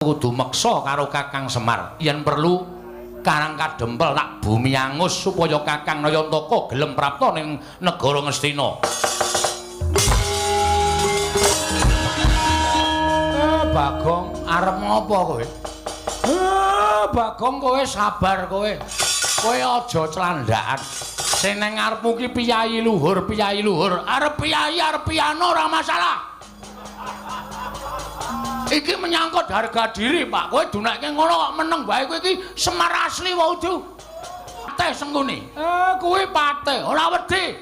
Kudu meksa karo Kakang Semar yen perlu Karang Kadempel tak bumi angus supaya Kakang Nayantaka gelem prapta ning negara Ngastina. Bagong arep ngopo kowe? Bagong kowe sabar kowe. Kowe aja clandhakan. Sing nang ngarepmu ki piyayi luhur, piyayi luhur. Arep piyayi arep piyano ora masalah. Iki menyangkut harga diri, Pak. Kowe dunekke ngono kok meneng wae kowe iki Semar asli wae udu. Patih Sengkuni. Kuwi patih, ora wedi.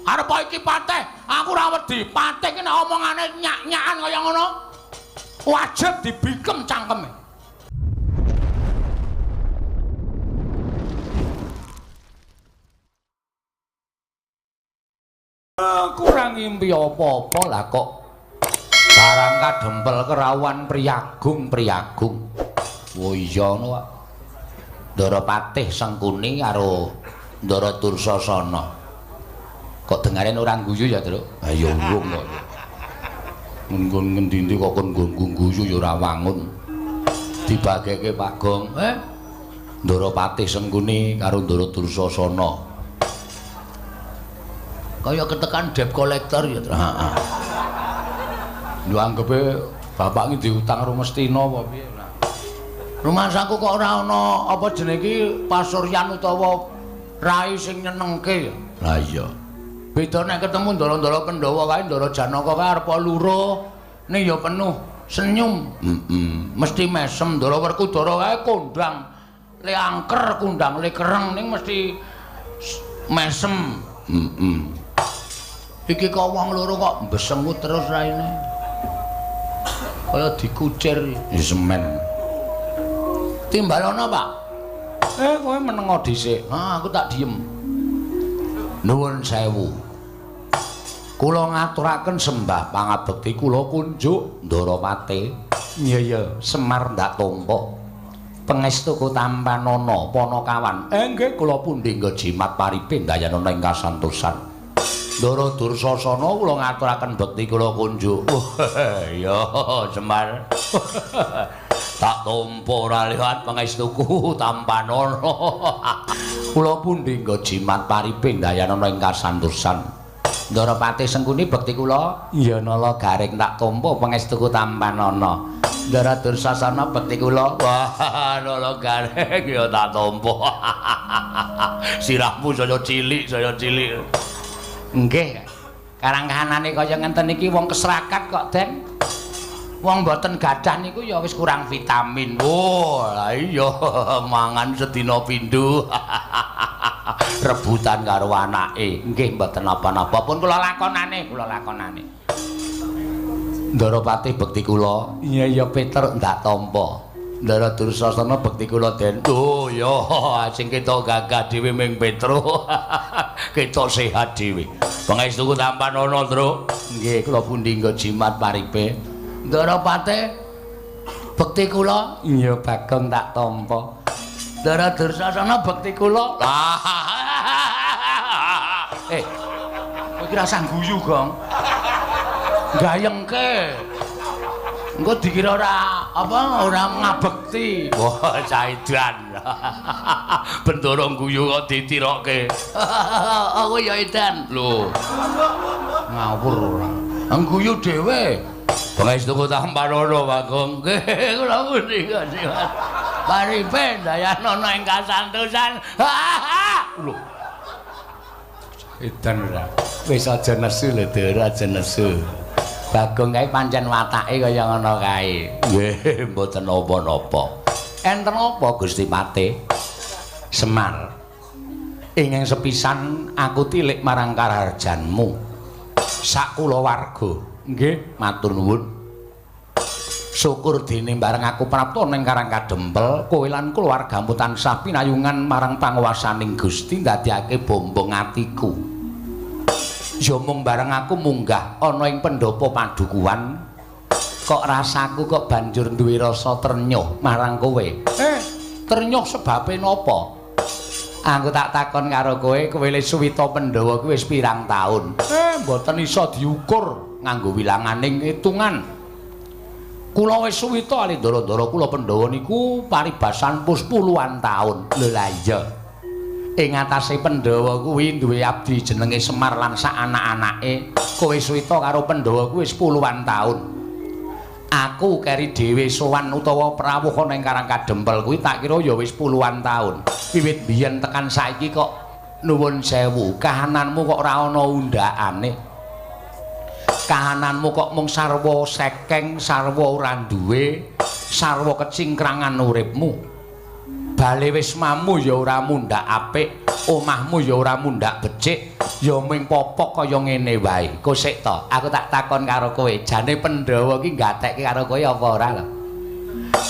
Arep iki patih, aku ora wedi. Patih ki nek omongane nyak-nyakan kaya ngono, wajib dibikem cangkeme. Kurang ngimpi apa-apa lah kok. Barang Kadempel kerawan priyagung priyagung. Oh iya ngono kok. Ndara Patih Sengkuni karo Ndara Dursasana. Kok dengaren ora guyu ya, Truk? Ha ya urung kok. Nggon ngendi-endi kok kon nggon guyu ya ora wangun. Dibageke Pak Gong. Ndara Patih Sengkuni karo Ndara Dursasana. Kaya ketekan debt collector ya, Truk. Heeh. Lho anggepe bapak iki diutang karo Ngastina apa piye ora. Rumangsaku kok ora ana apa jenenge iki pasuryan utawa rai sing nyenengke ya. Lah iya. Beda nek ketemu ndara-ndara Pandhawa kae, Ndara Janaka kae arep luruh ning ya penuh senyum. Heeh. Mesti mesem. Ndara Werkudara kae kondang le angker, kondang le kereng ning mesti mesem. Heeh. Iki kok wong loro kok mbesengut terus raine. Kaya dikucir ya semen. Timbalono, Pak. Kowe menengo dhisik. Ah, aku tak diem. Nuwun sewu. Kula ngaturaken sembah pangabekti kula kunjuk Ndara Patih. Iya ya, Semar ndak tampa. Pangestuku tampanana panakawan. Nggih kula pundi nggo jimat paripe ndayanana ing kasantosan. Ndara Dursasana kula ngaturaken bekti kula kunjuk. Ya Semar. Tak tampa ora liwat pangestuku tampanana. Kula pundi nggo jimat paripe ndayanana ing kasantosan. Ndara Patih Sengkuni bekti kula. Ya nala garing tak tampa pangestuku tampanana. Ndara Dursasana bekti kula. Wah, nala garing ya tak tampa. Sirahmu saya cilik, saya cilik. Nggih. Karang kahanane kaya ngenten iki wong keserakat kok, Den. Wong mboten gadah niku ya wis kurang vitamin. Oh, lah iya mangan sedina pindho. Rebutan karo anake. Nggih mboten napa-napa pun kula lakonane, kula lakonane. Ndara Patih bekti kula. Iya ya Peter ndak tampa. Ndara Dursasana bekti kula, Den. Oh ya, sing ketok gagah dhewe ming Petro. Ketok sehat dhewe. Pangestuku tampanana, Truk. Nggih, kula pundi nggo jimat paripe. Ndara Patih bekti kula. Iya, Bagong tak tampa. Ndara Dursasana bekti kula. Kowe iki rasah guyu, Gong. Gayengke. Engko dikira ora apa ora ngabekti. Wah, caidan. Bendara guyu kok ditirokke. Aku ya edan. Lho. Ngawur ora. Guyu dhewe. Pangestuku tampanana, Bagong. Nggih, kula pundi kok. Paripe ndayanana ing kasantosan. Lho. Edan ora. Wis aja nesu lho, Dur, aja nesu. Bagong kae pancen watake kaya ngono kae. Nggih, mboten napa-napa. Enten apa Gusti Patih? Semar. Ingkang sepisan aku tilik marang karajanmu. Sak kulawarga. Nggih, matur nuwun. Syukur dene bareng aku prapta ning Karang Kadempel, kowe lan keluargamu tansah pinayungan marang panguwasaning Gusti ndadekake bombong atiku. Ya mung bareng aku munggah ana ing pendopo padukuhan kok rasaku kok banjur duwe rasa trenyuh marang kowe. Trenyuh sebabe napa? Aku tak takon karo kowe, kowe le suwita Pandhawa kuwi wis pirang taun? Mboten iso diukur nganggo wilanganing hitungan. Kula wis suwita ali ndara-ndara kula Pandhawa niku paribasan pus puluhan taun. Lho lah iya. Ing atase Pandhawa kuwi duwe abdi jenenge Semar lan sak anak-anake. Kowe suwita karo Pandhawa kuwi wis puluhan taun. Aku keri dhewe sowan utawa prawuh ana ing Karang Kadempel kuwi tak kira ya wis puluhan taun. Wiwit biyen tekan saiki kok nuwun sewu, kahananmu kok ora ana undhakane. Kahananmu kok mung sarwa sekeng, sarwa ora duwe, sarwa kecingkrangan uripmu. Bale wismamu ya ora mundhak apik, omahmu ya ora mundhak becik, ya mung popok kaya ngene wae. Kosek to, aku tak takon karo kowe, jane Pandhawa ki gatekke karo kowe apa ora lho?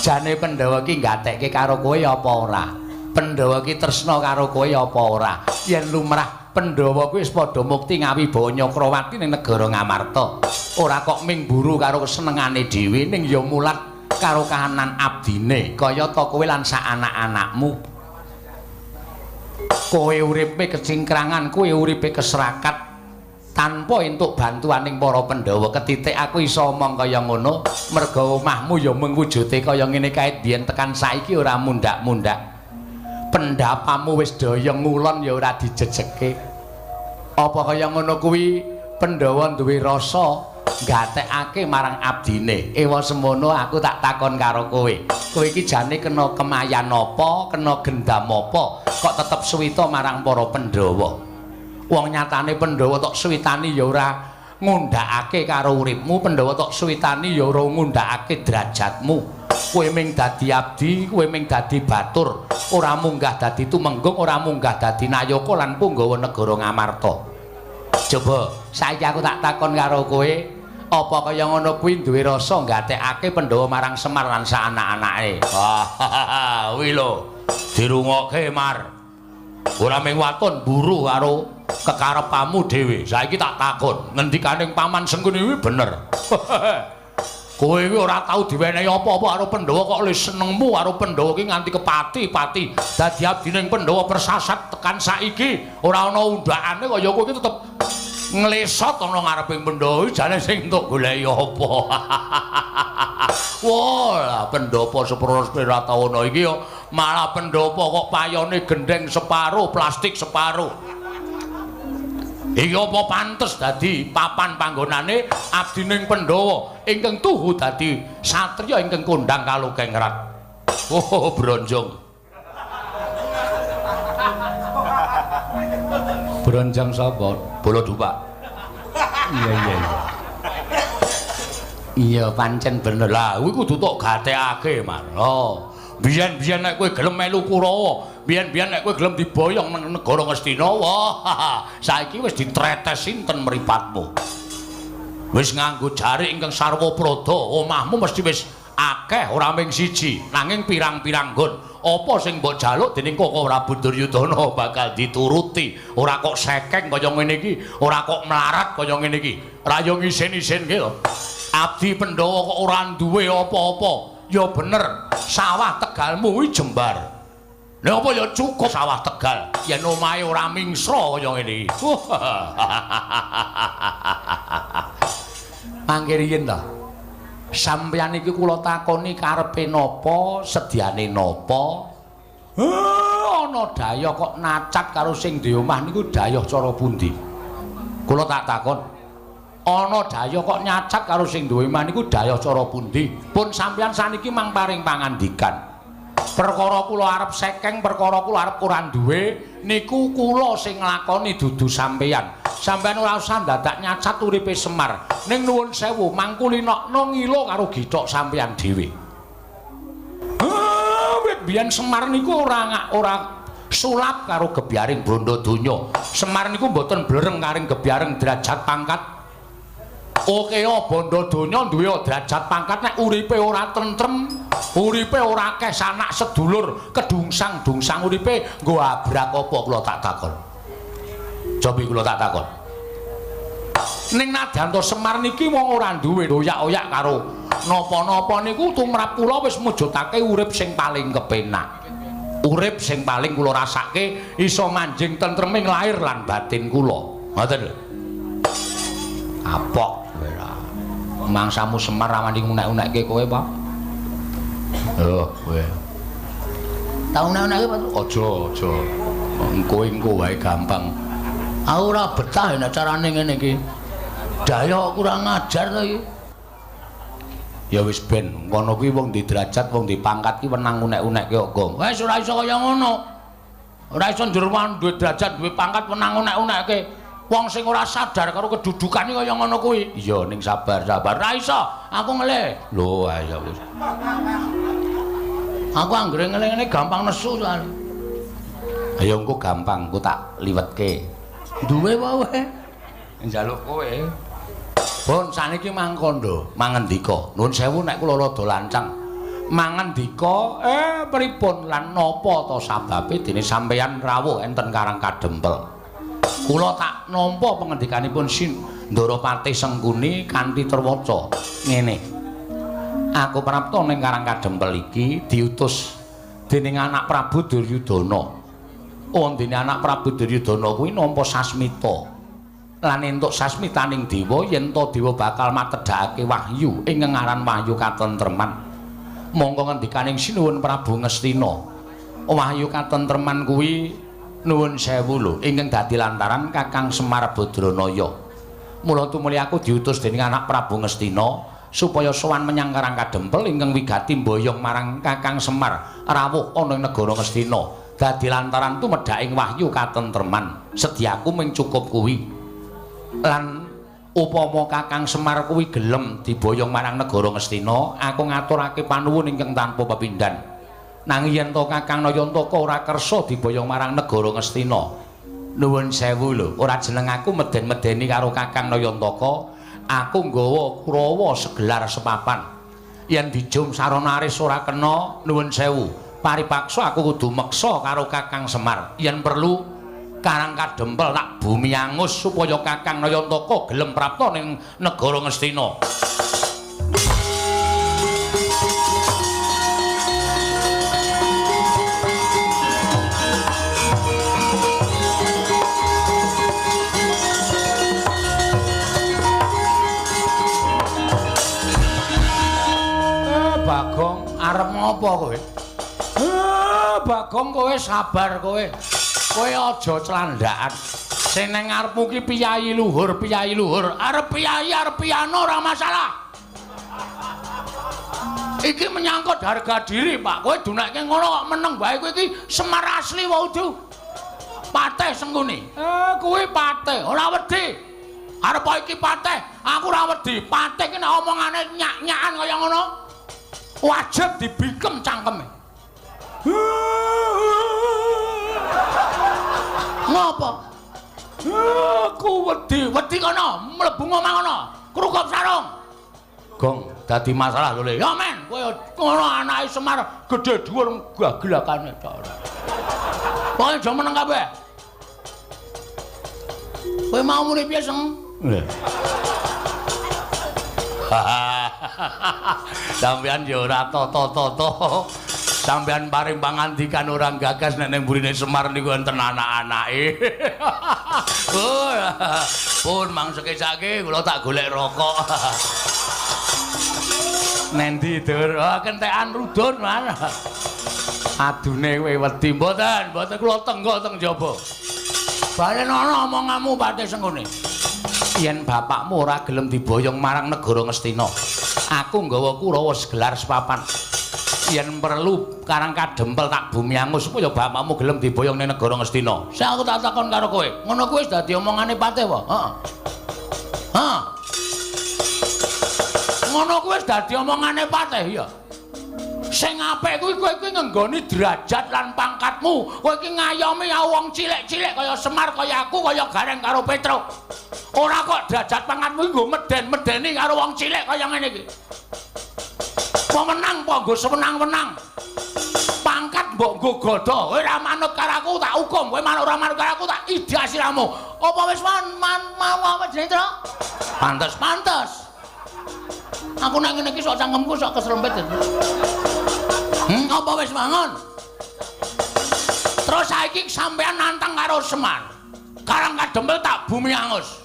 Jane Pandhawa ki gatekke karo kowe apa ora? Pandhawa ki tresna karo kowe apa ora? Yen lumrah Pandhawa kuwi wis padha mukti ngawibawa Nyakrawati ning negara Ngamarta. Ora kok ming mburu karo kesenengane dhewe, ning ya mulat karo kahanan abdine, kaya ta kowe lan sak anak-anakmu. Kowe uripe kecingkrangan, kowe uripe keserakat tanpa entuk bantuaning para Pandhawa. Ketitik aku iso omong kaya ngono, merga omahmu ya mung wujude kaya ngene kae biyen tekan saiki ora mundhak-mundhak. Pendapamu wis daya ngulon ya ora dijejeke. Apa kaya ngono kuwi Pandhawa duwe rasa gatekake marang abdine. Ewa semono aku tak takon karo kowe. Kowe iki jane kena kemayan apa, kena gendam apa, kok tetep suwita marang para Pandhawa? Wong nyatane Pandhawa tok suwitani ya ora ngundhakake karo uripmu, Pandhawa tok suwitani ya ora ngundhakake derajatmu. Kowe ming dadi abdi, kowe ming dadi batur, ora munggah dadi tumenggung, ora munggah dadi nayaka lan punggawa negara Ngamarta. Coba saiki aku tak takon karo kowe, apa kaya ngono kuwi duwe rasa gatekake Pandhawa marang Semar lan sak anak-anake? Wah, kuwi lho, dirungokke Mar. Ora ming waton mburu karo kekarepanmu dhewe. Saiki tak takon, ngendikaning Paman Sengkuni kuwi bener. Kowe iki ora tau diwenehi apa-apa karo Pandhawa kok le senengmu karo Pandhawa iki nganti kepati-pati. Dadi abdining Pandhawa persasat tekan saiki ora ana undhakane kaya kowe iki tetep nglesot ana ngareping Pandhawa iki jane sing entuk goleki apa. Wah, lah Pandhawa sepuro Pratawana iki ya malah Pandhawa kok payone gendheng separo, plastik separo. Iki apa pantes dadi papan panggonane abdining Pandhawa ingkang tuhu dadi satriya ingkang kondhang kalukengrat. Oh, bronjong. Bronjong sapa? Bala Dupak. Iya iya iya. Iya pancen bener. Lah kuwi kudu tok gatekake, Mar. Oh. Biyen-biyen nek kowe gelem melu Kurawa, biyen-biyen nek kowe gelem diboyong nang negara Ngastina, wah, saiki wis ditretes sinten mripatmu. Wis nganggo jarik ingkang sarwa prada, omahmu mesti wis akeh ora ming siji, nanging pirang-pirang nggon. Apa sing mbok jaluk dening Koko Prabu Duryudana bakal dituruti. Ora kok sekeng kaya ngene iki, ora kok melarat kaya ngene iki. Ra yo ngisin-isinke lho. Abdi Pandhawa kok ora duwe apa-apa. Ya bener, sawah Tegalmu kuwi jembar. Lha apa ya cukup sawah Tegal yen omahe ora mingsra kaya ngene iki. Mangke riyin ta. Sampeyan iki kula takoni karepe napa, sediane napa? Ana dayah kok nacat karo sing duwe omah niku dayah cara pundi? Kula tak takon. Ana dayah kok nyacat karo sing duwe omah niku dayah cara pundi? Pun sampeyan saniki mang paring pangandikan. Perkara kula arep sekeng, perkara kula arep ora duwe niku kula sing nglakoni dudu sampeyan. Sampeyan ora usah dadak nyacat uripe Semar. Ning nuwun sewu mangkulinokno ngilo karo githok sampeyan dhewe. Wit biyen Semar niku ora sulap karo gebyaring bondo donya. Semar niku mboten blereng karing gebyaring derajat pangkat. Oke, bondo donya duwe derajat pangkat nek uripe ora tentrem, uripe ora akeh sanak sedulur, kedungsang-dungsang uripe nggo abrak apa kula tak takon. Cobi kula tak takon. Ning nadyan to Semar niki wong ora duwe oyak-oyak karo napa-napa niku tumrap kula wis mujudake urip sing paling kepenak. Urip sing paling kula rasake iso manjing tentreming lahir lan batin kula. Ngoten lho. Apok ora. Mangsamu Semar ra wani ngunek-unekke kowe, Pak. Oh, kowe. Tak unek-unekke, Pak. Aja, aja. Engko engko wae gampang. Aku ora betah nek carane ngene iki. Daya kurang ajar to iki. Ya wis ben, ngono kuwi wong di derajat, wong di pangkat ki wenang unek-unekke kok, Gong. Wis ora iso kaya ngono. Ora iso njero duwe derajat, duwe pangkat wenang unek-unekke. Wong sing ora sadar karo kedudukan iki kaya ngono kuwi. Iya, ning sabar, sabar. Ora iso, aku ngelih. Lho, ayo wis. Aku anggere ngelih ngene gampang nesu soalé. Ayo engko gampang, engko tak liwetke. Duwe apa kowe? Njaluk kowe. Pun saniki mangkondo, mangendika. Nuwun sewu nek kula rada lancang. Mangendika, pripun lan napa ta sababe dene sampeyan rawuh enten Karang Kadempel? Kula tak nampa pangendikanipun Ndara Patih Sengkuni kanthi terwaca ngene. Aku prapta ning Karang Kadempel iki diutus dening anak Prabu Duryudana. Wondene anak Prabu Duryudana kuwi nampa sasmita. Lan entuk sasmitaning dewa yen ta dewa bakal matedhakake wahyu ing ngaran wahyu katentreman. Mongko ngendikaning Sinuwun Prabu Ngastina, wahyu katentreman kuwi nuwun sewu lho ingkang dadi lantaran Kakang Semar Badranaya. Mula tumuli aku diutus dening anak Prabu Ngastina supaya sowan menyang Karang Kadempel ingkang wigati mboyong marang Kakang Semar rawuh ana ing negara Ngastina. Dadi lantaran tumedhaking wahyu katentreman. Sedyaku mung cukup kuwi. Lan upama Kakang Semar kuwi gelem diboyong marang negara Ngastina, aku ngaturake panuwun ingkang tanpa pepindhan. Nanging yen to Kakang Nayantaka ora kersa diboyong marang negara Ngastina, nuwun sewu lho, ora jeneng aku meden-medeni karo Kakang Nayantaka, aku nggawa Kurawa segelar sepapan. Yen dijum sarana aris ora kena, nuwun sewu, paripaksa aku kudu meksa karo Kakang Semar. Yen perlu Karang Kadempel tak bumi angus supaya Kakang Nayantaka gelem prapta ning negara Ngastina. Bagong arep ngopo kowe? Bagong kowe sabar kowe. Kowe aja clandhakan. Sing nang ngarepmu ki piyayi luhur, piyayi luhur. Arep piyayi, arep piyano ora masalah. Iki menyangkut harga diri, Pak. Kowe dunekke ngono kok meneng wae kowe iki Semar asli wae udu. Patih Sengkuni. Kuwi patih, ora wedi. Arep iki patih, aku ora wedi. Patih ki nek omongane nyak-nyakan kaya ngono, wajib dibikem cangkeme. Ngapa? Aku wedi, wedi kono, mlebu omah kono, krukup sarung. Gong, dadi masalah lho Le. Ya men, kowe ngono anake Semar gedhe dhuwur gagelakane tok ora. Pokoke aja meneng kabeh. Kowe mau muni piye, Seng? Sampeyan ya ora tata-tata. Sampeyan paring pangandikan ora gagas nek ning mburine Semar niku enten anak-anake. Pun mangsekesake kula tak golek rokok. Nendi, Dur? Oh, kentekan rudun, Man. Adune kowe wedi mboten, mboten kula tenggo teng jaba. Balen ana omonganmu Patih Sengkuni. Yen bapakmu ora gelem diboyong marang negara Ngastina, aku nggawa Kurawa segelar sepapan. Yen perlu Karang Kadempel tak bumi angus supaya bapakmu gelem diboyong ning negara Ngastina. Sing aku tak takon karo kowe, ngono kuwi wis dadi omongane Patih apa? Heeh. Heeh. Ngono kuwi wis dadi omongane Patih ya. Sing apik kuwi kowe kuwi ngenggoni derajat lan pangkatmu. Kowe iki ngayomi wong cilik-cilik kaya Semar, kaya aku, kaya Gareng karo Petruk. Ora kok derajat pangkatmu nggo meden-medeni karo wong cilik kaya ngene iki. Pemenang apa nggo sewenang-wenang? Pangkat mbok nggo godha. Kowe ora manut karo aku tak hukum, kowe manut ora manut karo aku tak idak siramu. Apa wis mau apa jenenge, Truk? Pantes, pantes. Aku nek ngene iki sok cangkemku sok keserempet. Apa wis mangun? Terus saiki sampean nantang karo Semar. Karang Kadempel tak bumi angus.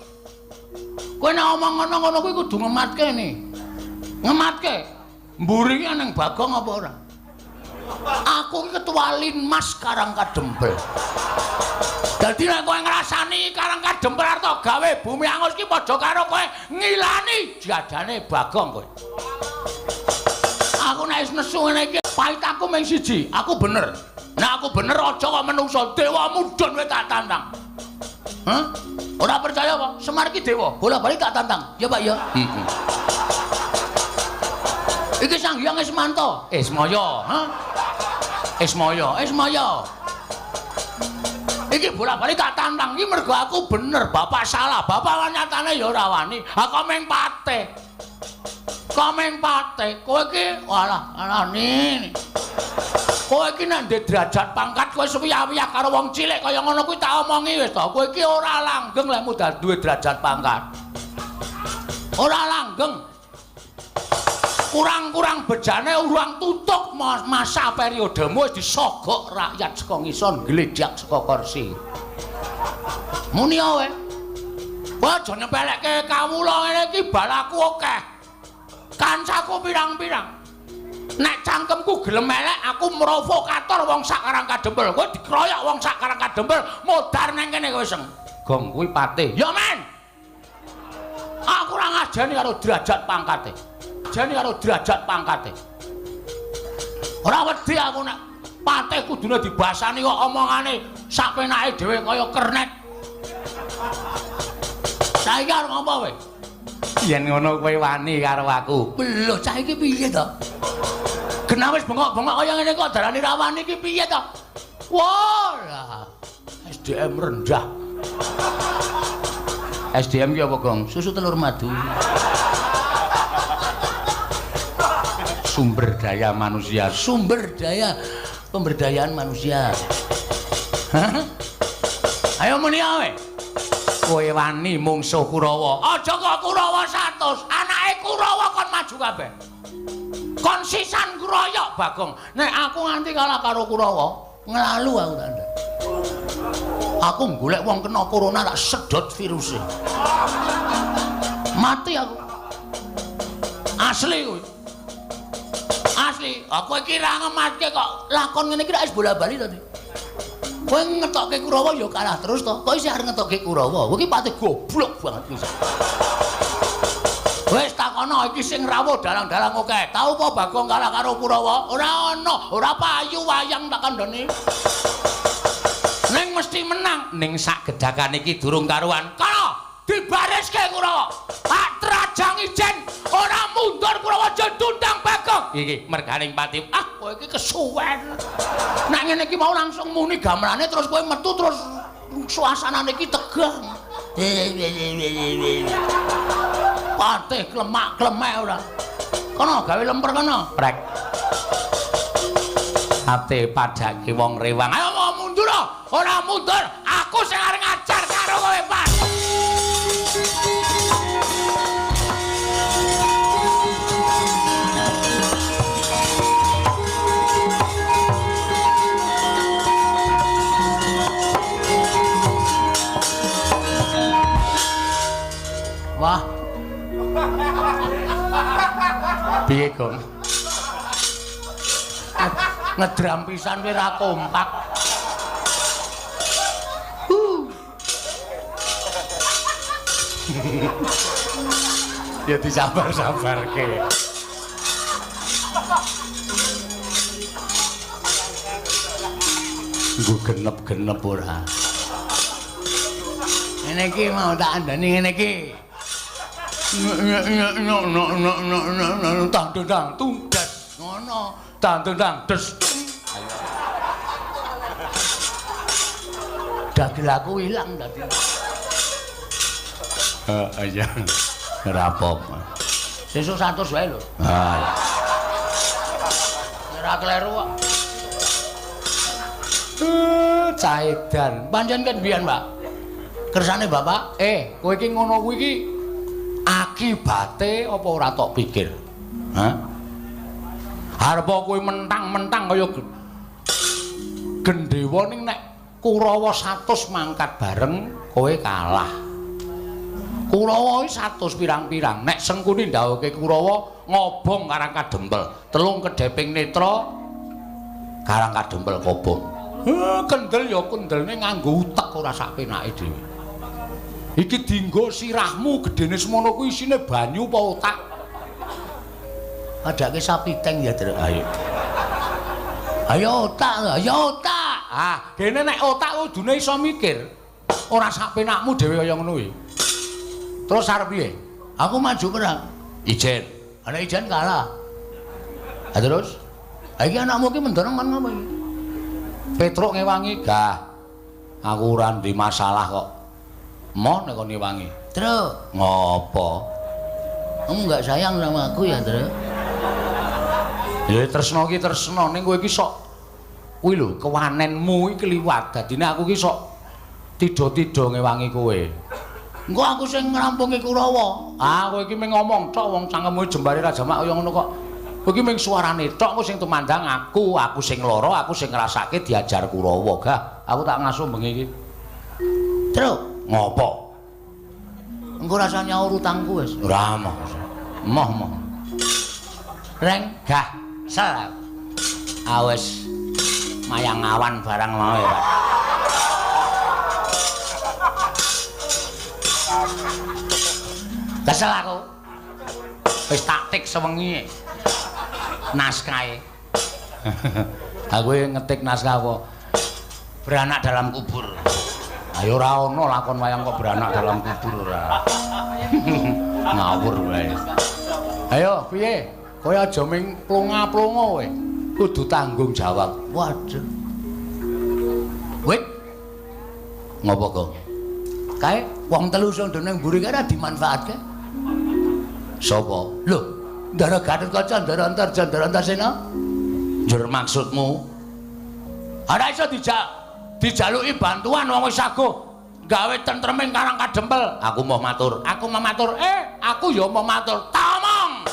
Kowe nek omong ngono-ngono kuwi kudu ngematke ne. Ngematke. Mburi ki nang Bagong apa ora? Aku ki ketua Linmas Karang Kadempel. Dadi nek kowe ngrasani Karang Kadempel arep gawe bumi angus ki padha karo kowe ngilani jadane Bagong kowe. Aku nek wis nesu ngene iki pait aku mung siji, aku bener. Nek aku bener aja kok menungso dewa mudhun kowe tak tantang. Hah? Ora percaya apa? Semar iki dewa, bola-bali tak tantang. Ya Pak ya. Heeh. Iki Sang Hyang Ismanto. Ismaya, ha? Ismaya, Ismaya. Iki bola-bali tak tantang iki mergo aku bener, bapak salah. Bapak nyatane ya ora wani. Ha kok mung patih. Kok mung patih. Kowe iki walah, alane. Kowe iki nek ndek derajat pangkat kowe suwiyah-wiyah karo wong cilik kaya ngono kuwi tak omongi wis to. Kowe iki ora langgeng lek mudal duwe derajat pangkat. Ora langgeng. Kurang-kurang bejane urang tutuk masa periodemu wis disogok rakyat saka ngisor gledhak saka kursi. Muni kowe. Kowe aja nyepelekke kawula ngene iki balaku akeh. Kancaku pirang-pirang. Nek cangkemku gelem elek aku provokator wong sak Karang Kadempel. Kowe dikroyok wong sak Karang Kadempel modar nang kene kowe seng. Gong kuwi patih. Ya men. Aku ora ngajeni karo derajat pangkate. Jane karo derajat pangkate. Ora wedi aku nek patih kudune dibasani kok omongane sak penake dhewe kaya kernet. Saiki arep ngopo kowe? Yen ngono kowe wani karo aku. Lho cah iki piye to? Genah wis bengok-bengok kaya ngene kok darani ra wani iki piye to? Wah, lah. SDM rendah. SDM ki apa, Gong? Susu telur madu. Sumber daya manusia, sumber daya pemberdayaan manusia. Hah? Ayo muni ae. Kowe wani mungsuh Kurawa. Aja kok Kurawa 100, anake Kurawa kon maju kabeh. Kon sisan kroyok Bagong. Nek aku nganti kalah karo Kurawa, nglalu aku tanda. Aku golek wong kena corona tak sedot viruse. Mati aku. Asli kuwi. Asli, aku iki ra ngematke kok lakon ngene iki wis bola-bali to. Kowe ngetokke Kurawa ya kalah terus to. Kok isih arep ngetokke Kurawa? Kowe iki pati goblok banget wis. Wis takono iki sing rawuh dalang-dalang akeh. Tau apa Bagong kalah karo Kurawa? Ora ana, ora payu wayang tak kandhani. Ning mesti menang. Ning sak gedhakan iki durung karuan. Kono dibariske Kurawa. Tak trajang ijen ora mundur Kurawa jendundang Bagong. Iki merganing pati. Ah, kowe iki kesuwen. Nek ngene iki mau langsung muni gamelane terus kowe metu terus suasanane iki tegang. Patih klemak-klemek ora. Kono gawe lemper kono. Prek. Ate padake wong rewang. Ayo mau mundur. Ora mundur, aku sing arep ngajar karo kowe, Pak. Wah. Piye, Gong? Ngedram pisan kowe ra kompak. Ya disabar-sabarke. Nggo genep-genep ora. Ngene iki mau tak andani ngene iki. Tang tang tunggas ngono, tang tang des. Dagel aku ilang dadi. Heeh iya. Ora apa-apa. Sesuk 100 wae lho. Ha. Ora kleru kok. Caedan. Pancen kan biyen, Pak. Kersane Bapak, kowe iki ngono kuwi iki akibate apa ora tok pikir? Hah? Arep kowe mentang-mentang kaya gendhewa ning nek Kurawa 100 mangkat bareng kowe kalah. Kurawa iki 100 pirang-pirang. Nek Sengkuni ndhawuhke Kurawa ngobong Karang Kadempel. Telung kedheping netra Karang Kadempel kobong. Kendel ya kendelne nganggo utek ora sak penake dhewe. Iki dienggo sirahmu gedene semono kuwi isine banyu apa otak? Padake sapi teng ya, Truk. Ayo. Ayo otak, ayo otak. Ah, dene nek otak kudune iso mikir. Ora sak penakmu dhewe kaya ngono kuwi. Terus arep piye? Aku maju perang. Ijen. Ana ijen kalah. Ha terus? Ha iki anakmu ki mendorong kon ngopo iki? Petruk ngewangi, gah. Aku ora ndek masalah kok. Moh nek kon ngewangi. Truk, ngopo? Kamu enggak sayang sama aku ya, Truk? Ya tresno ki tresno ning kowe iki sok kuwi lho kewanenmu iki kliwat. Dadine aku ki sok tidha-tidha ngewangi kowe. Engko aku sing ngrampungi Kurawa. Ah, kowe iki mung ngomong tok wong cangkemmu jembare ra jamak kaya ngono kok. Kowe iki mung suarane tok engko sing tumandang aku, aku sing lara, aku sing ngrasake diajar Kurawa. Gah, aku tak ngasuh bengi iki. Truk, ngopo? Engko rasa nyaur utangku wis. Ora moh. Moh moh. Reng, gah, sel. Awes mayang awan barang mau ya, Pak. Kesel aku. Wis taktik sewengi naskahe. Aku ngetik naskah apa? Beranak dalam kubur. Ayo ora ono lakon wayang kok beranak dalam kubur ora. Ngawur wae. Ayo piye? Kowe aja ming plonga-plonga kowe. Kudu tanggung jawab. Waduh. Wit. Ngopo, Gong? Kae wong telu sing ning mburi kae ora dimanfaatke. Sapa? Lho, Ndara Gatotkaca, Ndara Antarja, Ndara Antasena. Njur maksudmu? Ora iso dijaluki bantuan wong wis saguh gawe tentreming Karang Kadempel. Aku mau matur, aku mau matur. Aku ya mau matur. Tamong.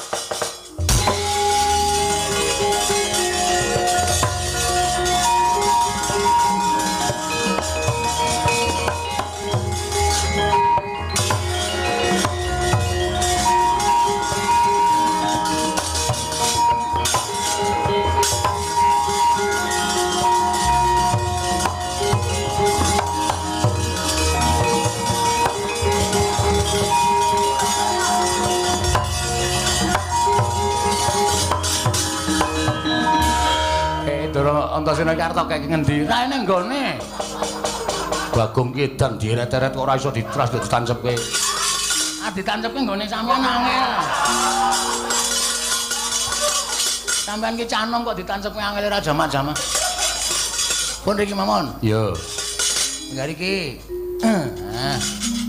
Antasena iki arep kek ngendi? Ra ene nggone. Bagong ki edan dieret-eret kok ora iso ditras kok ditancepke. Ah ditancepke nggone sampean angel. Sampean ki canom kok ditancepke angel ora jamak-jamak. Pun riki mawon. Iya. Enggak riki. Ah,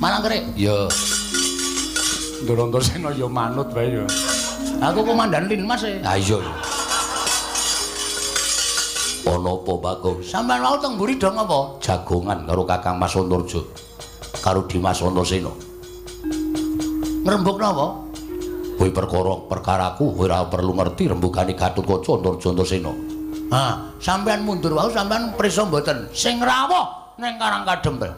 malang kerik. Iya. Ndoro Antasena ya manut wae ya. Aku komandan Linmas e. Ha iya. Ana apa, Bagong? Sampeyan wau teng mburi do ngapa? Jagongan karo Kakang Mas Antarja. Karo Dimas Antasena. Ngrembug napa? Kuwi perkara perkaraku ora perlu ngerti rembugane Gatotkaca Antarja Antasena. Ha, sampeyan mundur wau sampeyan prisa mboten sing rawuh ning Karang Kadempel.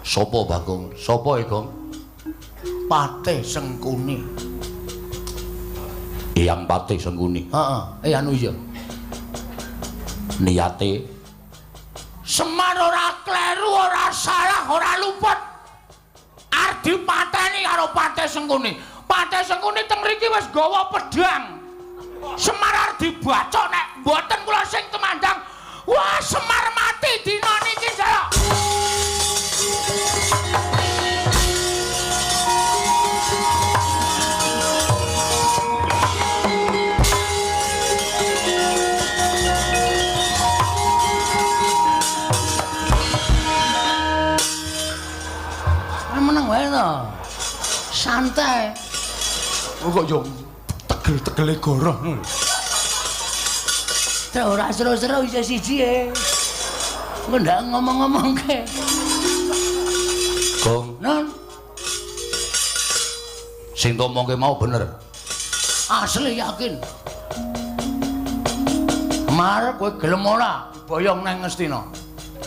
Sapa, Bagong? Sapa, Gong? Patih Sengkuni. Eyang Patih Sengkuni. Heeh, anu iya. Niate Semar ora kleru, ora salah, ora luput. Arep dipateni karo Patih Sengkuni. Patih Sengkuni teng mriki wis gawa pedhang. Semar arep dibacok nek mboten kula sing tumandang. Wah, Semar mati dina niki, Jalak. Santai. Kok yo tegel-tegele goroh ngono. Terus ora seru-seru isih siji e. Engko ndak ngomong-ngomongke. Gong, Non. Sing ngomongke mau bener. Asli yakin. Mar kowe gelem ora boyong nang Ngastina?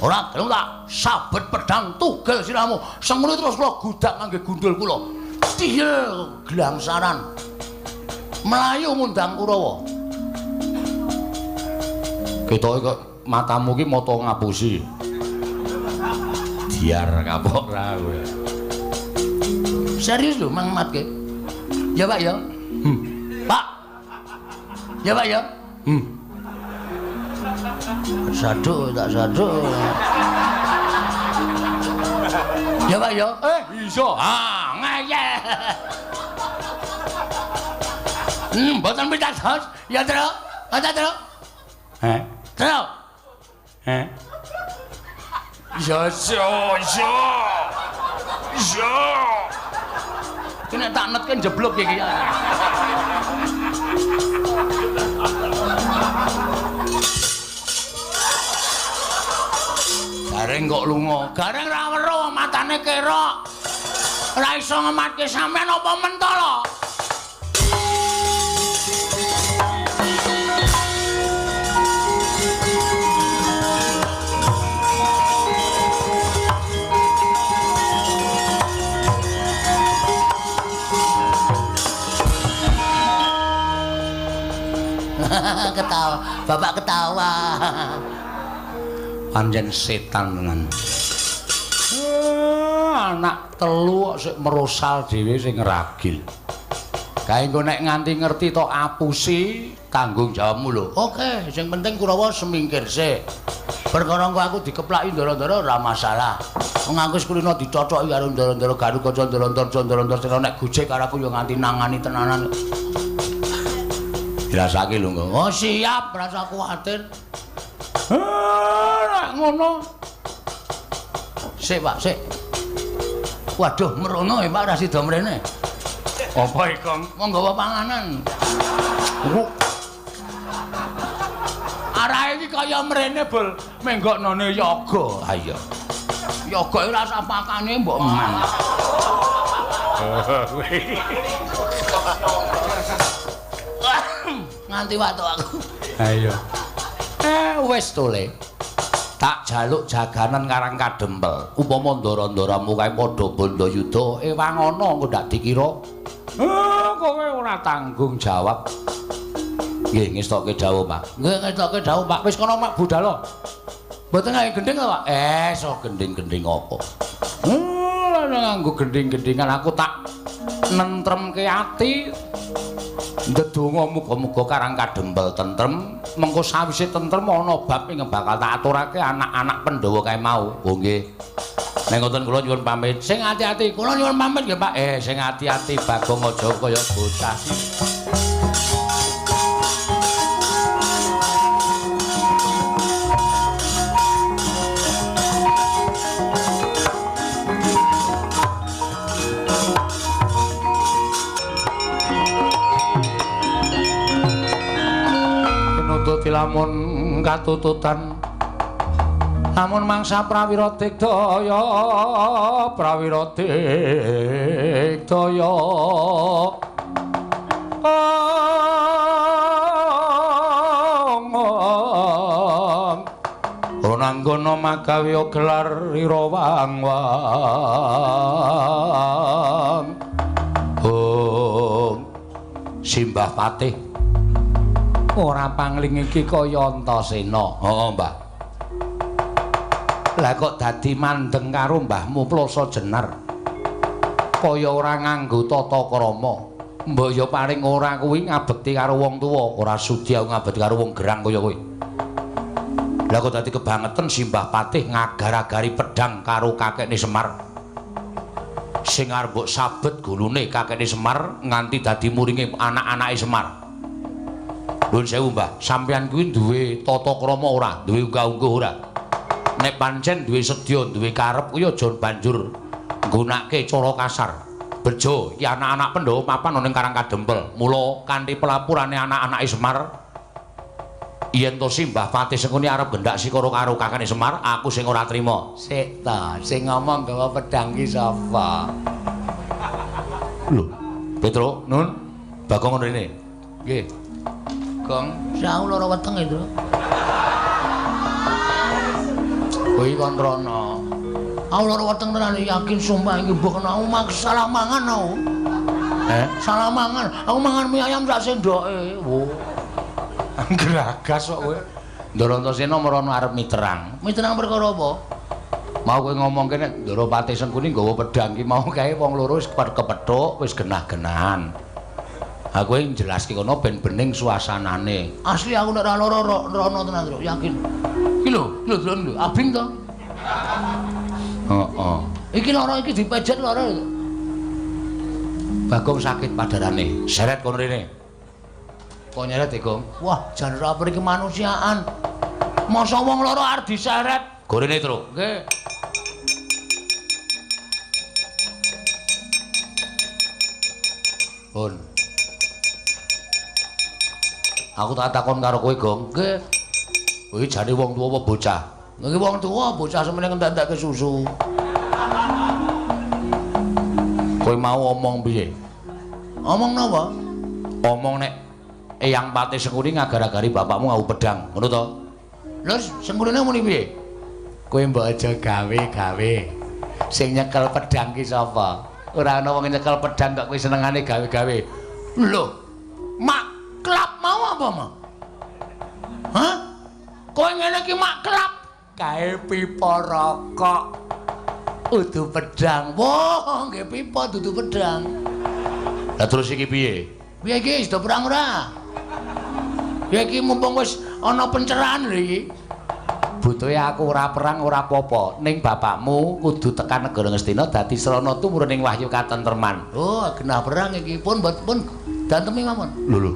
Ora gelem tak sabet pedang tugel sirahmu. Sengene terus kula gudak ngangge gundul kula. Tiyel glangsaran. Melayu ngundang Kurawa. Ketoke kok matamu ki mata ngapusi. Diar kapok ra kowe. Serius lho Mang Matke. Ya Pak ya. Pak. Ya Pak ya. Saduk tak saduk. Ya Pak ya. Iso. Ah, ngeyel. Mboten pitados. Ya, Tru. Ada, Tru. Heh. Tru. Heh. Ya iso, iso. Iso. Iki nek tak netke njeblug iki. Gareng kok lunga. Gareng ra weruh matane kerok. Ora iso ngematke sampean apa mentala? Ketawa, bapak ketawa. Pancen setan tenan. Anak telu kok sik merosal dhewe sing ngragil. Kae engko nek nganti ngerti tok apusi tanggung jawabmu lho. Oke, sing penting Kurawa semingkir sik. Perkara engko aku dikeplaki ndara-ndara ora masalah. Wong aku wis kulino dicocoki karo ndara-ndara Garukaca ndara-ndara ndara-ndara nek gojek karo aku ya nganti nangani tenanan. Dirasake lho engko. Oh siap, rasa kuwatir. Nek ngono. Sik, Pak, sik. Waduh, merono ya Pak ra sida mrene. Apa iki, Kong? Wong nggawa panganan. Arahe iki kaya mrene, Bul. Menggoknone yoga. Ha iya. Yoga ora usah pakane mbok man. Nganti watuk aku. Ha iya. Wis to, Le. Tak jaluk jaganan Karang Kadempel. Upama ndara-ndaramu kae padha bandayuda, ewang ana engko ndak dikira. Kowe ora tanggung jawab. Nggih, ngestokke dawuh, Pak. Nggih, ngestokke dawuh, Pak. Wis kono mak budal. Mboten nganggo gendhing to, Pak? So gendhing-gendhing apa? Lah nganggo gendhing-gendhingan aku tak nentremke ati. Ndedonga muga-muga Karang Kadempel tentrem, mengko sawise tentrem ana bab ing bakal tak aturake anak-anak Pandhawa kae mau. Oh nggih. Nek ngoten kula nyuwun pamit. Sing ati-ati, kula nyuwun pamit nggih, Pak. Sing ati-ati Bagong aja kaya bocah. Lamun katututan lamun mangsa prawira digdaya prawira digdaya Ronanggana magawe gelar ira wang wang Hong Simbah Patih ora pangling iki kaya Antasena. Heeh, Mbah. Lah kok dadi mandeng karo mbahmu Plasa Jenar. Kaya ora nganggo tata krama. Mbok ya paling ora kuwi ngabekti karo wong tuwa, ora sudi aku ngabekti karo wong gerang kaya kowe. Lah kok dadi kebangetan Simbah Patih ngagar-agari pedang karo kakekne Semar. Sing arep mbok sabet gulune kakekne Semar nganti dadi muringe anak-anake Semar. Nuwun sewu, Mbah, sampeyan kuwi duwe tata krama ora? Duwe unggah-ungguh ora? Nek pancen duwe sedya, duwe karep kuwi aja banjur nggunakake cara kasar. Bejo, iki anak-anak Pandhawa papan ana ning Karang Kadempel. Mula kanthi pelapurane anak-anake Semar, yen to Simbah Patih Sengkuni arep gendak sikara karo kakane Semar, aku sing ora trima. Sik ta, sing ngomong gawa pedang ki sapa? Lho, Petro, Nun, Bagong ngono rene. Nggih. Gong, aku lara weteng itu. Kowe kon rono. Aku lara weteng tenan yakin sumpah iki mbok kena aku salah mangan aku. Salah mangan. Aku mangan mie ayam sak sendoke. Wo. Gragas kok kowe. Ndara Antasena merono arep miterang. Miterang perkara apa? Mau kowe ngomongke nek Ndara Patih Sengkuni nggawa pedhang ki mau kae wong loro wis kepethuk, wis genah-genahan. Aku jelaske kono ben bening suasanane. Asli aku nek ora lara rono tenan, Truk, yakin. Iki lho, lho delok lho, abing to. Heeh. Iki lara iki dipejet lara. Bagong sakit padarane. Seret kono rene. Kok nyeret e, Gong? Wah, jan ora peri kemanusiaan. Masa wong lara arep diseret? Gorene, Truk. Nggih. Pun. Aku tak takon karo kowe, Gong. Nggih. Kowe jane wong tuwa apa bocah? Nggih wong tuwa, bocah semene ngentek-entekke susu. Kowe mau omong piye? Omong napa? Omong nek Eyang Patih Sengkuni ngagar-agari bapakmu ngau pedhang, ngono to? Lha Sengkunine muni piye? Kowe mbok aja gawe-gawe. Sing nyekel pedhang ki sapa? Ora ana wong nyekel pedhang kok kowe senengane gawe-gawe. Lho, maklap mau apa, Ma? Hah? Kowe ngene iki maklap kae pipa rokok. Udu pedhang. Wah, nggih pipa dudu pedhang. Lah terus iki piye? Piye iki wis do perang ora? Ya iki mumpung wis ana pencerahan lho iki. Butuhe aku ora perang ora apa-apa, ning bapakmu kudu tekan negara Ngastina dadi srana tumurun ing wahyu katentreman. Oh, genah perang iki pun pun dantemi mawon. Lho lho.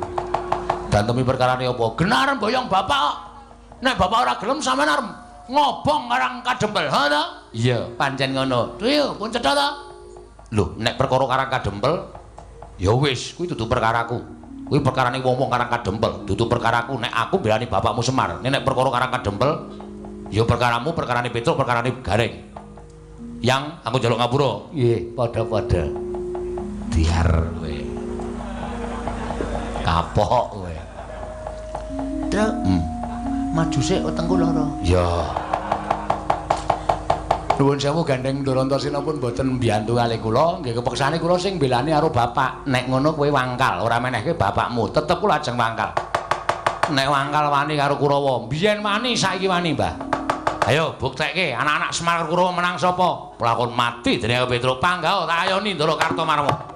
Dantemi perkarane apa? Genah arep boyong bapak kok. Nek bapak ora gelem sampean arep ngobong Karang Kadempel, ha ta? Iya, pancen ngono. Iya, pun cetha ta? Lho, nek perkara Karang Kadempel ya wis, kuwi dudu perkaraku. Kuwi perkarane wong-wong Karang Kadempel, dudu perkaraku. Nek aku mbelani bapakmu Semar, nek perkara Karang Kadempel ya perkaramu, perkarane Petruk, perkarane Gareng. Yang aku njaluk ngapura. Nggih, padha-padha. Diar kowe. Kapok kowe. Truk. Maju sik wetengku lara. Ya. Nuwun sewu gandeng Ndara Antasena pun mboten mbiyantu kalih kula, nggih kepeksane kula sing mbelani karo bapak. Nek ngono kowe wangkal, ora menehke bapakmu, tetep kula ajeng wangkal. Nek wangkal wani karo Kurawa, biyen wani saiki wani, Mbah. Ayo buktekke anak-anak Semar Kurawa menang sapa? Pelakon mati dening Petruk panggah tak ayoni Ndara Kartomarma.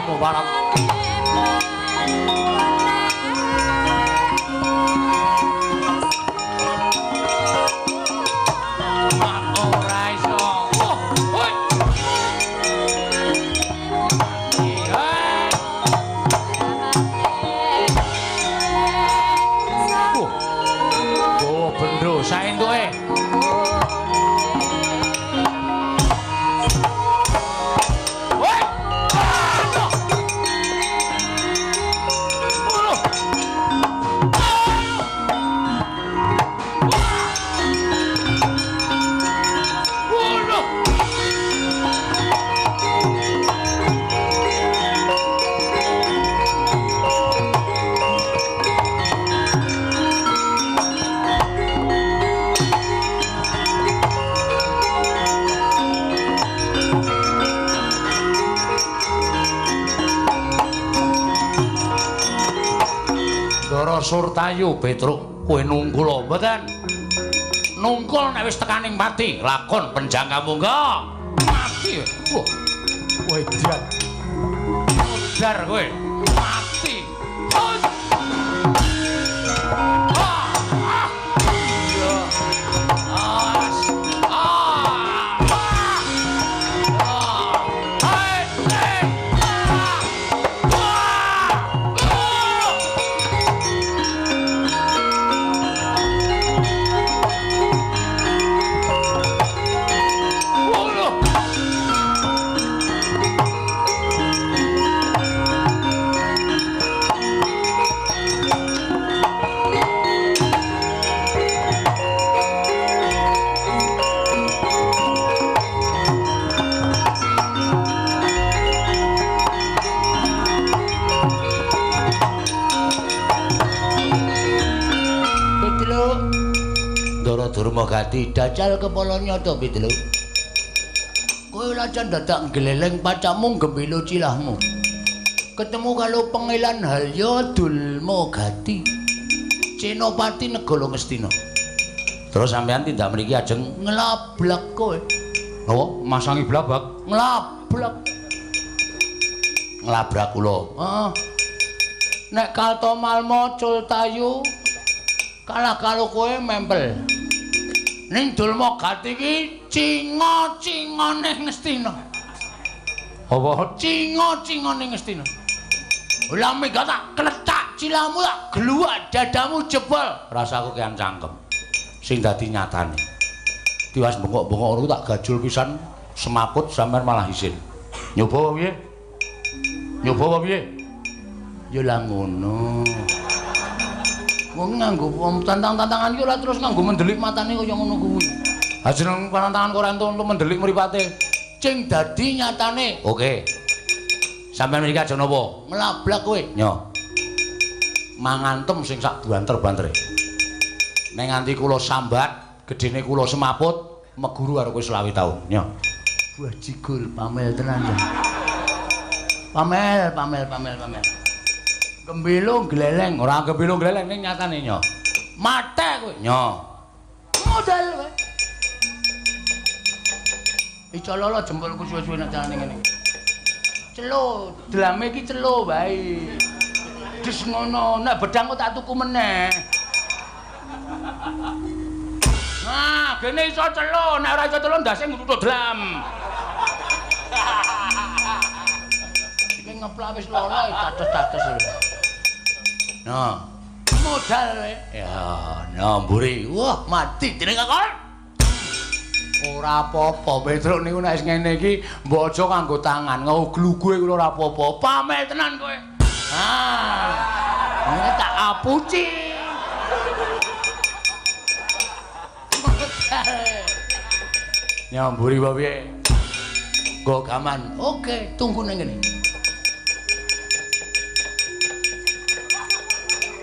Kamu barang. Ora iso. Oh, hoi. Oh, bendo saentuke. Surtayu Petruk kowe nungkul mboten? Nungkul nek wis tekaning pati lakon penjangka mungga mati. Wah, kowe edan. Modar kowe mati. Durmagati dajal kepala nyata Pitlu. Kowe lajan dadak nggleleng pacamu gembilo cilahmu. Ketemu karo Pengelan Halya Dulmagati. Senopati Negara Ngastina. Terus sampean tindak mriki ajeng nglablak kowe. Napa? Masangi blabak? Nglablak. Nglabrak kula. Heeh. Nek Kartomarma Cultayu kalah karo kowe mempel. Ning Dulmagati iki cinga-cingane Ngastina. Apa? Cinga-cingane Ngastina. Lah mega tak klethak cilamu tak gluwak dadamu jebol. Rasaku kian cangkem. Sing dadi nyatane. Tiwas bengok-bengok ngono tak gajul pisan semaput sampean malah isin. Nyoba apa piye? Nyoba apa piye? Ya lah ngono. Wong nganggo tantang-tantangan iki ora terus nganggo mendelik matane kaya ngono kuwi. Ha jeneng pantangan kok ora entuk mendelik mripate. Sing dadi nyatane. Oke. Sampeyan mriki aja napa? Nglablak kowe. Nyo. Mangantem sing sak banter-bantere. Nek nganti kula sambat, gedene kula semaput, meguru karo kowe 25 taun. Nyo. Buah jigul pamel tenan. Pamel, pamel, pamel, pamel. Gembilo gleleng, ora gembilo gleleng ning nyatane nyo. Mate kowe. Nyo. Modal kowe. Iso lolo jempolku suwe-suwe nek carane ngene. Celo, delame iki celo wae. Des ngono, nek bedang kok tak tuku meneh. Nah, gene iso celo, nek ora iso celo ndase ngruthuk dlam. Iki ngeplak wis loro tates-tates. Nah, modal kowe. Ya, nah mburi. Wah, mati dening kakon. Ora apa-apa, Petruk niku nek wis ngene iki mbok aja nganggo tangan, nguglugue kula ora apa-apa. Pamel tenan kowe. Ah. Ngene tak apuci. Nyamburi apa piye? Nggo gaman. Oke, tunggu nang ngene.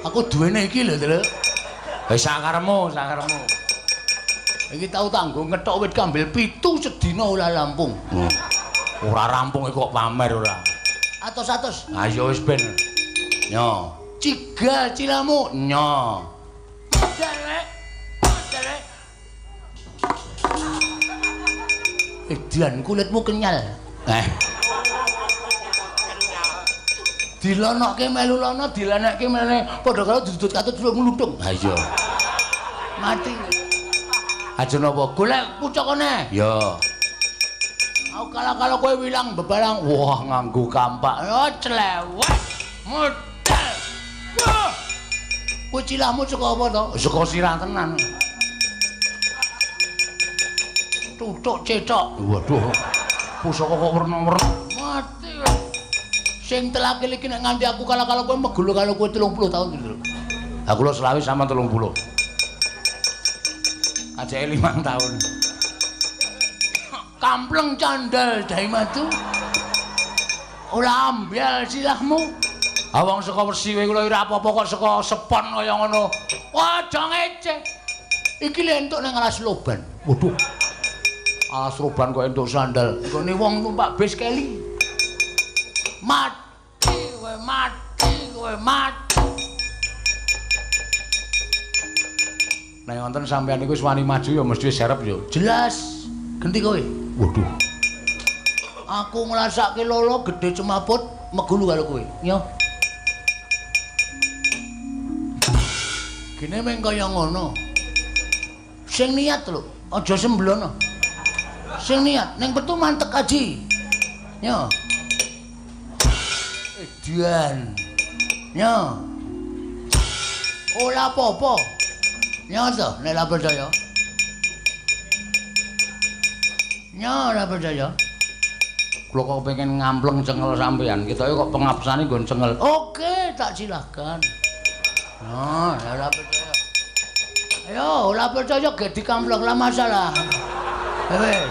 Aku duwene iki lho, Tru. Wis sakaremu, sakaremu. Iki tau tanggo ngethok wit kambil 7 sedina ora rampung. Ora rampung iku kok pamer ora. Atos-atos. Ayo wis ben. Nyo. Cigal cilamu. Nyo. Derek. Derek. Edan kulitmu kenyal. Eh. Dilonokke melu lono, dilenekke melene padha karo dudut katut ngluthung. Ha iya. Mati. Aja napa golek pucukane. Ya. Aku kalah-kalah kowe wilang bebarang. Wah, nganggo kampak. Oh, clewet. Modal. Wah. Kowe cilahmu saka apa to? Saka sirah tenan. Tutuk cecok. Waduh. Pusaka kok werna-werna. Mati. Sing telakil iki nek nganti aku kalah-kalah kowe megulu karo kowe 30 tahun gitu. Aku lho selawe sama 30. Ajake 5 tahun. Kampleng candal dai madu. Ora ambyal silahmu. Ah wong saka Wersi kowe kula ora apa-apa kok saka sepon kaya ngono. Wah, aja ngece. Iki lho entuk nang alas loban. Waduh. Alas roban kok entuk sandal. Nggone wong numpak bis keli. Mati kowe, mati kowe, mati. Nek wonten sampean niku wis wani maju ya mesti serep ya. Jelas. Genti kowe. Waduh. Aku ngrasake lolo gedhe cemaput megulu karo kowe. Yo. Gene meng kaya ngono. Sing niat lho, aja semblono. Sing niat ning petu mantek aji. Yo. Edian. Yo. Ora apa-apa. Yo to, nek ora percaya. Yo ora percaya. Kula kok pengen ngampleng cengel sampean. Ketoke kok pengapsane nggon cengel. Oke, tak silahkan. Nah, ora percaya. Ayo, ora percaya gek dikampleng lah masalah. Wis.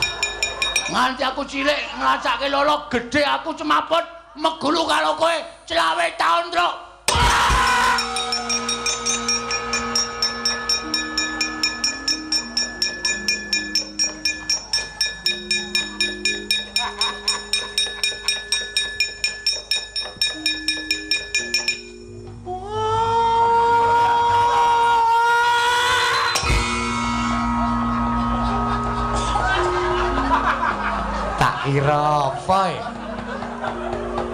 Nganti aku cilik ngrasake lolo gedhe aku cemaput megulu karo kowe 25 taun, Truk. Kira apa e?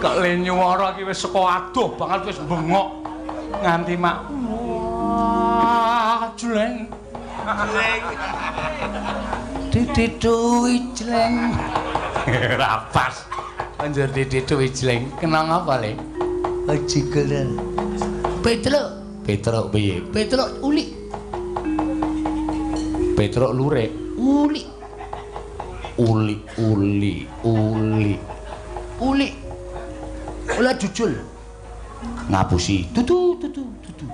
Kok le nyuwara iki wis saka adoh banget wis bengok nganti mak. Wah, jleng. Jleng. Dididui jleng. Ora pas. Anjir dididui jleng. Kenang apa le? Jigelen. Petruk. Petruk piye? Petruk ulik. Petruk lurik. Ulik. Uli uli uli uli ula jujul ngapusi tutu tutu tutu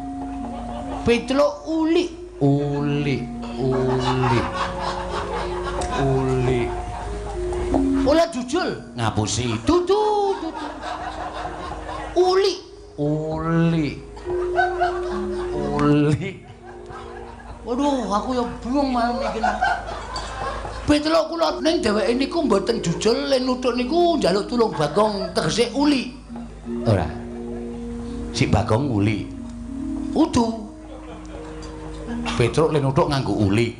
Petruk uli uli uli uli ula jujul ngapusi tutu tutu uli uli uli. Waduh, aku ya bingung malam iki. Petruk kula ning dheweke niku mboten jujul le nuthuk niku njaluk tulung Bagong tegese uli. Ora. Si Bagong uli. Udu. Petruk le nuthuk nganggo uli.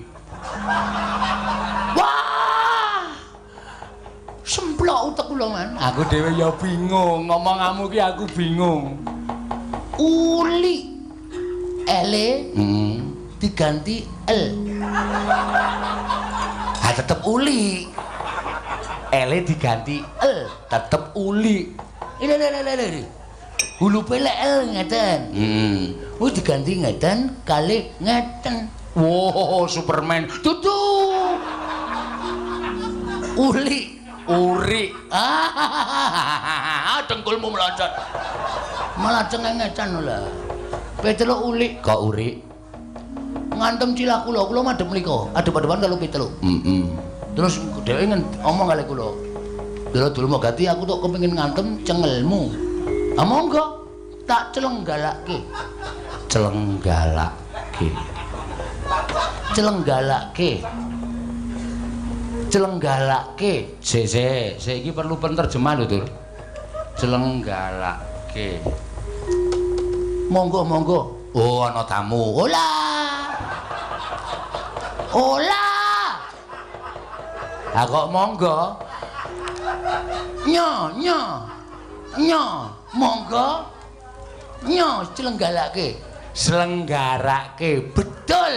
Wah! Semplok utek kula, Man. Aku dhewe ya bingung, ngomonganmu ki aku bingung. Uli. Ele diganti L. Ha tetep uli. Ele diganti L, tetep uli. Ile ile ile ile. Hulupe lek L ngeten. Wis diganti ngeten kali ngeten. Wow, Superman. Tutu. Uli, uri. Ah, dengkulmu meloncat. Malah cengengecan lho. Petruk uli. Kok uri? Ngantem cilah kula, kula madhep mriko, adep-adepan karo Petruk. Terus dheweke ngomong kali kula. Lha dulur gati aku tok kepengin ngantem cengelmu. Ah monggo, tak celenggalake. Celenggalake. Celenggalake. Celenggalake. Sik sik, sik iki perlu penerjemah lho, Tur. Celenggalake. Monggo monggo. Oh, ana tamu. Ola. Ola. Ha kok monggo? Nyo nyo. Nyo. Monggo. Nyo slenggalake. Slenggarake. Betul.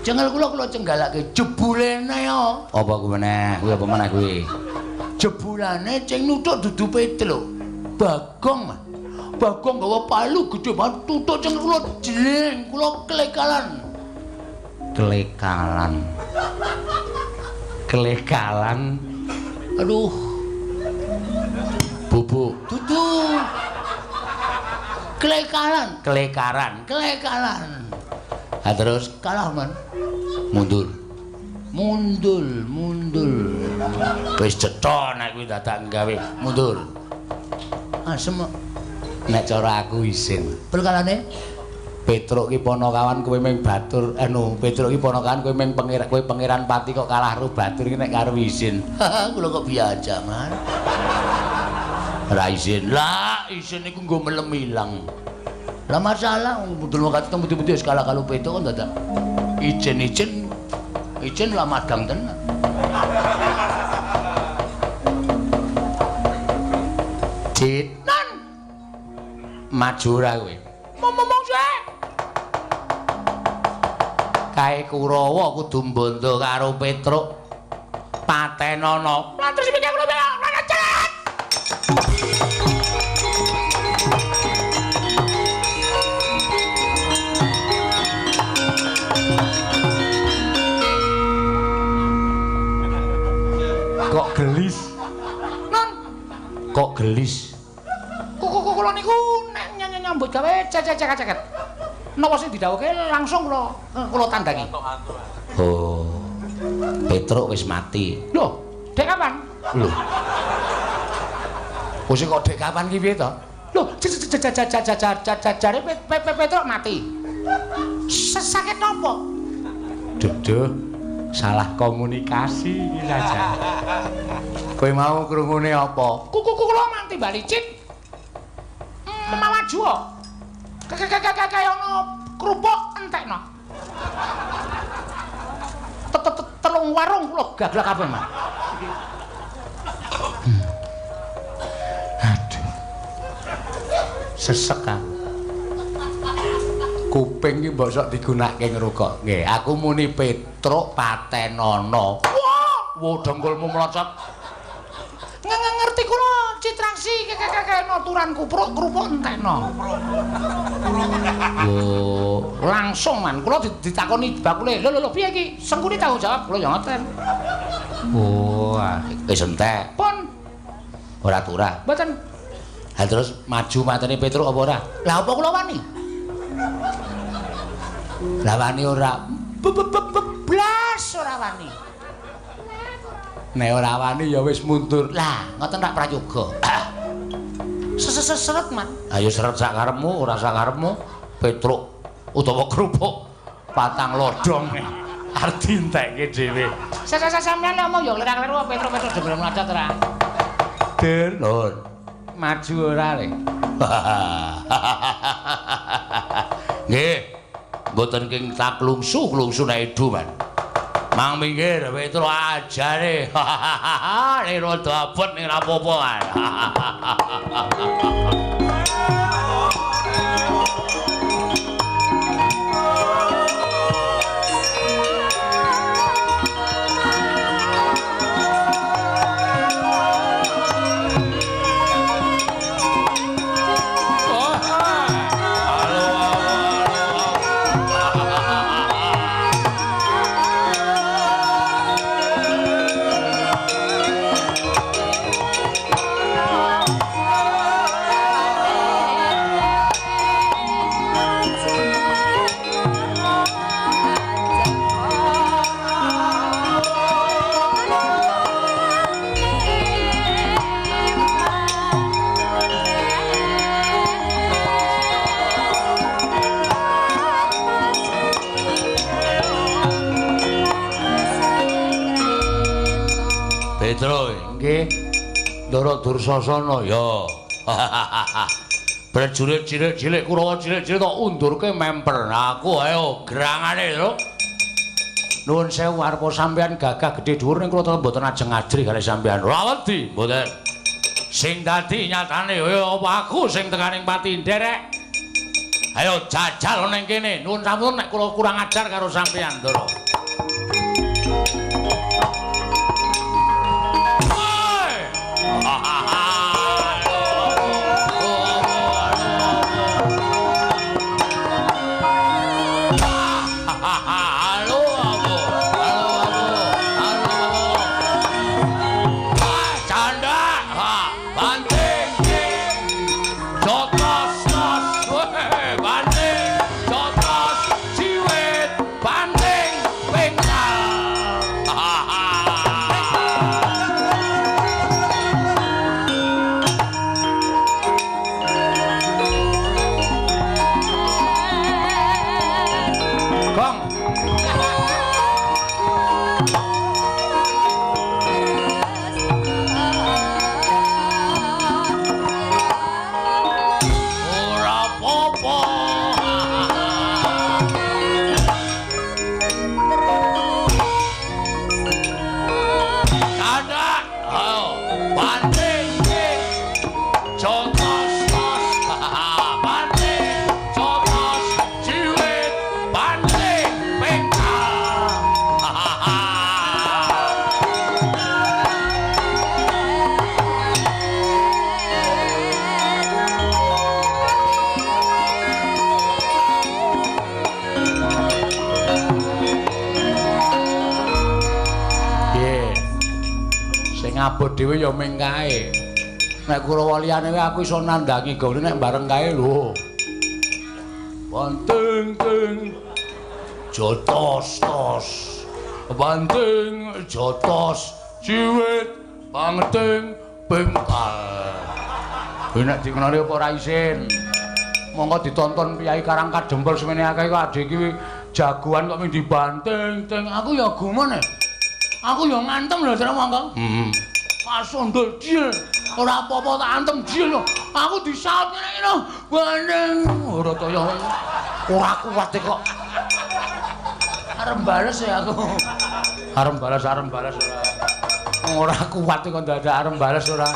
Cengel kula kula cenggalake jebulene yo. Apa kuwi meneh? Kuwi apa meneh kuwi? Jebulane sing nuthuk dudu Petruk. Bagong, Mas. Bagong gawa palu gedhe banget tutuk cengel kula jling, kula klekalan. Klekalan. Klekalan. Aduh. Bubuk. Dudu. Klekalan, Klekaran. klekalan. Ha terus Kalah, Man. mundur. Mundur, mundur. Wis cetha nek kuwi dadak gawe mundur. Asem kok. Nek cara aku isin. Perkarane Petruk ki ponokawan kowe ming batur anu Petruk ki ponokawan kowe ming pangeran kowe pangeran pati kok kalah karo batur ki nek karo isin. Kula kok biasa, Man. Ora isin. Lah, isin iku nggo melem ilang. Lah masalah wong budul wakati teng pundi-pundi wis kalah karo Petruk kok dadak ijen-ijen ijen lah madang tenan. Cit. Nan, Maju ora kowe. ngomong sik. Kae Kurawa kudu mbondo karo Petruk. Patenono. Lah terus piye kula celat. Kok gelis? Non, Kok gelis? kuku kula niku nek nyambut gawe cecek-ceket. Napa sing didhawuhke langsung kula kula tandangi. Oh. Petruk wis mati. Lho, dek kapan? Lho. Wis kok dek kapan ki piye to? Lho, jare Petruk mati. Sakit napa? Duduh, salah komunikasi iki saja. Kowe mau krungune apa? Kuku kula mati bali cit. Mawaju kok. Kaya ana kerupuk entekno. Telung warung kula gaglak kabeh, Mas. Aduh. Sesek aku. Kuping iki mbok sok digunakake ngrungok. Nggih, aku muni Petruk patenono. Wah, Wo dengkulmu mlocot. Ngerti kula citraksi kekekekno turan kupruk kerupuk entekno. Wo, Langsung man kula ditakoni bakule. Lho lho lho piye iki? Sengkuni tanggung jawab kula ya ngoten. oh, wis entek. Pun Ora turah. mboten. Ha terus maju mateni Petruk apa ora? Lah apa kula wani? Lah wani ora. Blas ora wani. Nek ora wani ya wis mundur. Lah ngoten rak prayoga. Seret man. Ayo seret sak karepmu, ora sak karepmu. Petruk utawa kerupuk patang lodong arep dientekke dhewe. Sampeyan lek omong ya kleru-kleru Petruk-Petruk dhewe mlacat ora. Der, Lur. Maju ora le. Nggih. Mboten king tak klungsu-klungsu nek edu, Man. Mang minggir Petruk ajare. Nek rada abot ning ra apa-apa, Man. Petro, nggih. Ndara Dursasana ya. Prajurit cilik-cilik Kurawa cilik-cilik tok undurke memper. Aku ayo gerangane lho. Nuwun sewu arepa sampeyan gagah gedhe dhuwur ning kula tetep mboten ajeng ajrih kalih sampeyan. Ora wedi, mboten. Sing dadi nyatane ya apa aku sing tekaning pati nderek. Ayo jajal ning kene. Nuwun sampun nek kula kurang ajar karo sampeyan, Ndara. Abot dhewe ya ming kae. Nek Kurawa liyane wae aku iso nandhangi gone nek bareng kae lho. Banting ting jotos tos. Banting jotos ciwit banting bengkal. Kowe nek dikenali apa ora isin. Monggo ditonton piyai Karang Kadempel semene akeh kok adhe iki jagoan kok ming dibanting ting. Aku ya gumun e. Aku ya ngantem lho jare monggo. Heeh. Pasundul diel. Ora apa-apa tak antem diel lho. Aku disaut ngene iki lho. Bandeng ora kaya ora kuat kok. Arep bales ya aku. Arep bales ora. Ora kuat kok dadak arep bales ora.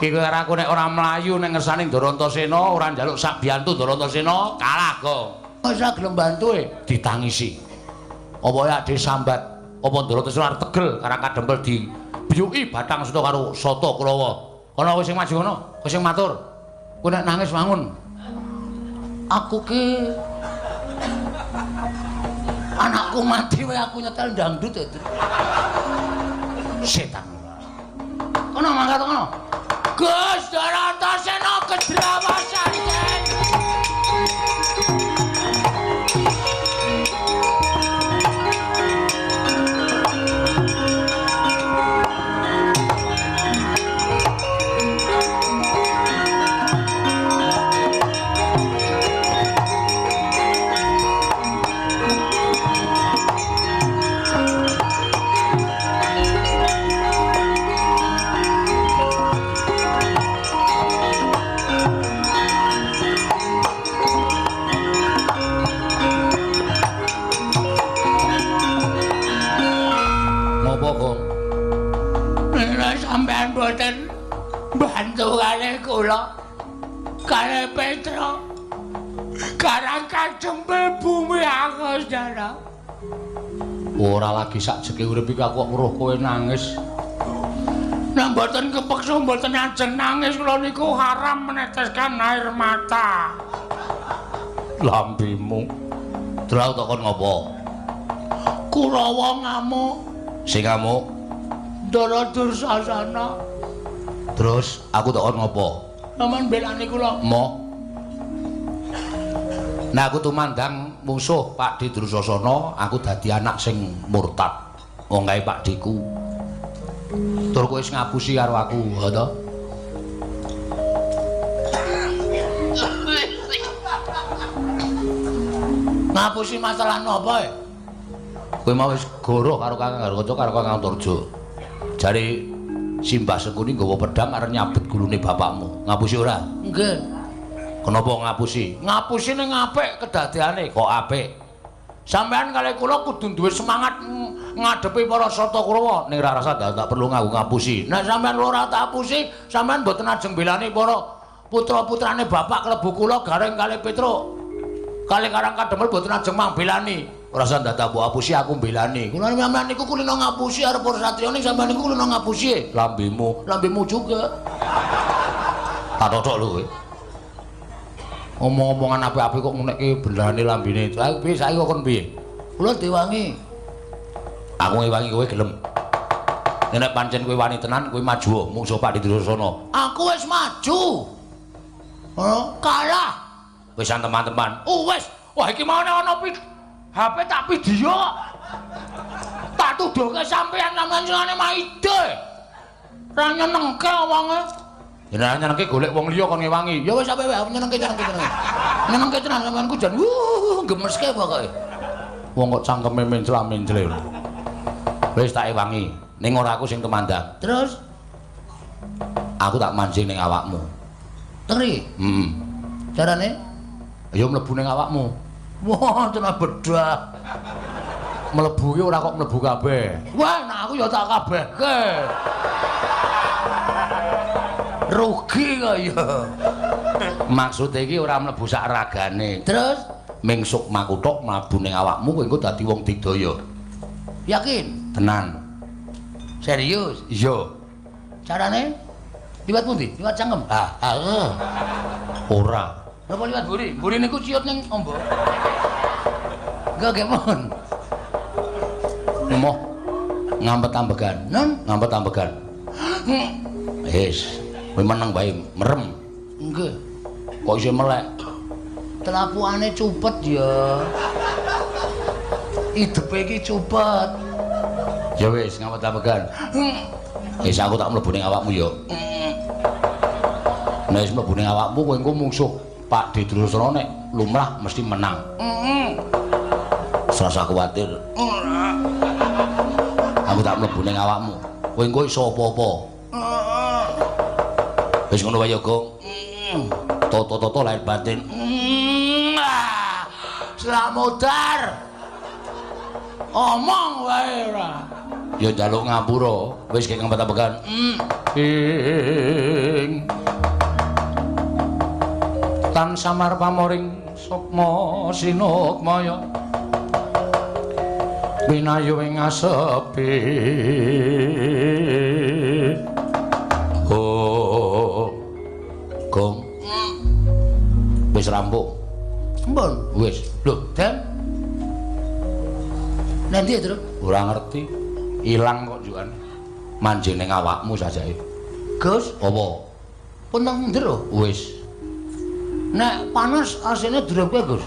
Iki karo aku nek ora mlayu ning ngersane Ndarantasena ora njaluk sak biyantu Ndarantasena kalah kok. Wis ora gelem bantu e ditangisi. Apa ya disambat apa Ndarantasena arep tegel Karang Kadempel di biyuki batang suta karo Sata Kurawa. Kono kowe sing maju kono, kowe sing matur. Kowe nek nangis wangun. Aku ki anakku mati wae aku nyetel dangdut ya. Setan. Kono mangkat kono. Gus Ndarantasena kedrawasan iki. Sampeyan boten bantu kalih kula kalih Petra Karang Kadempel bumi aku sedara. Ora lagi sak jeke urip iki aku kok weruh kowe nangis. Nek mboten kepeksa mboten ajeng nangis kula niku haram meneteskan air mata. Lambimu. Terus aku takon ngopo? Kurawa ngamuk. Sing ngamuk Ndara Dursasana. Terus aku takon ngopo? Sampeyan belani kula. Moh. Nah aku tumandang mungsuh Pakdhe Dursasana, aku dadi anak sing murtad. Wong kae Pakdheku. Tur kowe wis ngapusi karo aku, ha to? Ngapusi masalah napa e? Kowe mau wis goroh karo Kakang Garukaca karo Kakang Antarja. Jare Simbah Sengkuni nggawa pedhang arep nyabet gulune bapakmu. Ngapusi ora? Nggih. Kenapa ngapusi? Ngapusi ning apik kedadeane, kok apik. Sampeyan kalih kula kudu duwe semangat Ngadepi para sarta Kurawa ning ora rasa tak perlu nganggo ngapusi. Nek sampean ora tak apusi, sampean mboten ajeng belani para putra-putrane bapak klebu kula Gareng kalih Petruk. Kalih Karang Kademel mboten ajeng mambelani. Ora usah dadak mbok apusi aku mbelani. Kula sampean niku kulino ngapusi arep para satriya ning sampean niku kulino ngapusi. Lambemu, lambemu juga. Tak totok lho kowe. Omong-omongan apik-apik kok ngunekke belane lambene. Lah piye saiki kok kon piye? Kula diwangi. Aku ngewangi kowe gelem. Nek pancen kowe wani tenan kowe maju mungsuh Pak Durasana. Aku wis maju. Oh, kalah. Wis teman-teman. Oh wis. Wah iki mau ana HP tak video. Tak tuduhke sampean sampean maide. Ora nyenengke wonge. Yen nyenengke golek wong liya kon ngewangi. Ya wis sampe wae nyenengke tenan. Nyenengke tenan sampeanku jan gemeske pokoke. Wong kok cangkeme mencla-mencle. Wis tak ewangi. Ning ora aku sing tumandang. Terus aku tak mancing ning awakmu. Teri. Heeh. Carane? Ya mlebu ning awakmu. Wah, tenan bedah. Mlebu ki ora kok mlebu kabeh. Wah, nek aku ya tak kabehke. Rugi kok ya. Maksude iki ora mlebu sak ragane. Terus ming sukmaku tok mlebu ning awakmu kowe engko dadi wong digdaya. Yakin? Tenan. Serius? Iya. Carane? Liwat pundi? Liwat cangkem? Ah, ah. Ora. Napa liwat mburi? Mburi niku ciut ning ombo. Enggak gemon. Emoh ngampet ambegan. Nun, ngampet ambegan. Wis, kowe meneng wae, merem. Nggih. Kok isih melek? Telapukane cupet ya. Idepe iki cupet. Ya wis, ngampet ambegan. Wis aku tak mlebu ning awakmu ya. Nek wis mlebu ning awakmu kowe engko mungsuh Pak Durasana nek lumrah mesti menang. Heeh. Serasa kuwatir. Ora. Aku tak mlebu ning awakmu. Kowe engko iso apa-apa. Heeh. Wis ngono wae ya, Gong. Heeh. Toto-toto lahir batin. Slamodar. Omong wae ora. Ya njaluk ngapura, wis kek ngempet-ambegan. Ing tan samar pamoring sukma sinukmaya winayu ing asepi. Oh, Gong. Wis rampung. Mbon. Wis. Lho, Den. Nanti ya, Truk? Ora ngerti. Ilang kok juan. Manjing ning awakmu sajake. Gus, apa? Pun nang njero. Wis. Nek panas asine dirupke, Gus.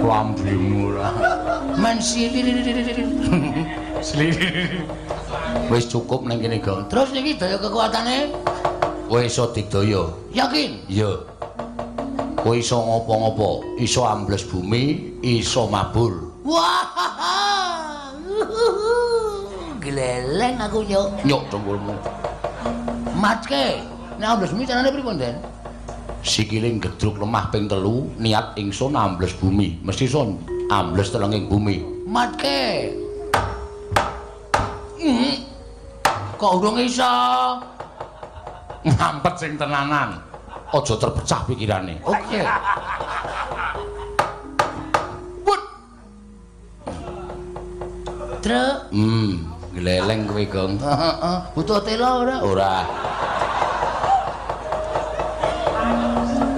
Lambemu ora. Men sili. Wis cukup ning kene, Gong. Terus niki daya kekuatane? Kowe iso digdaya. Yakin? Iya. Kowe iso ngopo-ngopo, iso ambles bumi, iso mabur. Wah. Gleleng aku nyok. Nyok dengkulmu. Matke. Nek ambles bumi carane pripun, Den? Sikile gedruk lemah ping 3, niat ingsun ambles bumi, mesti iso ambles telenging bumi. Matke. Kok urung iso? Ngampet sing tenanan. Aja terpecah pikirane. Oke. Wut. Truk. Gleleng kowe, Gong. Heeh. Butuh tela ora? Ora.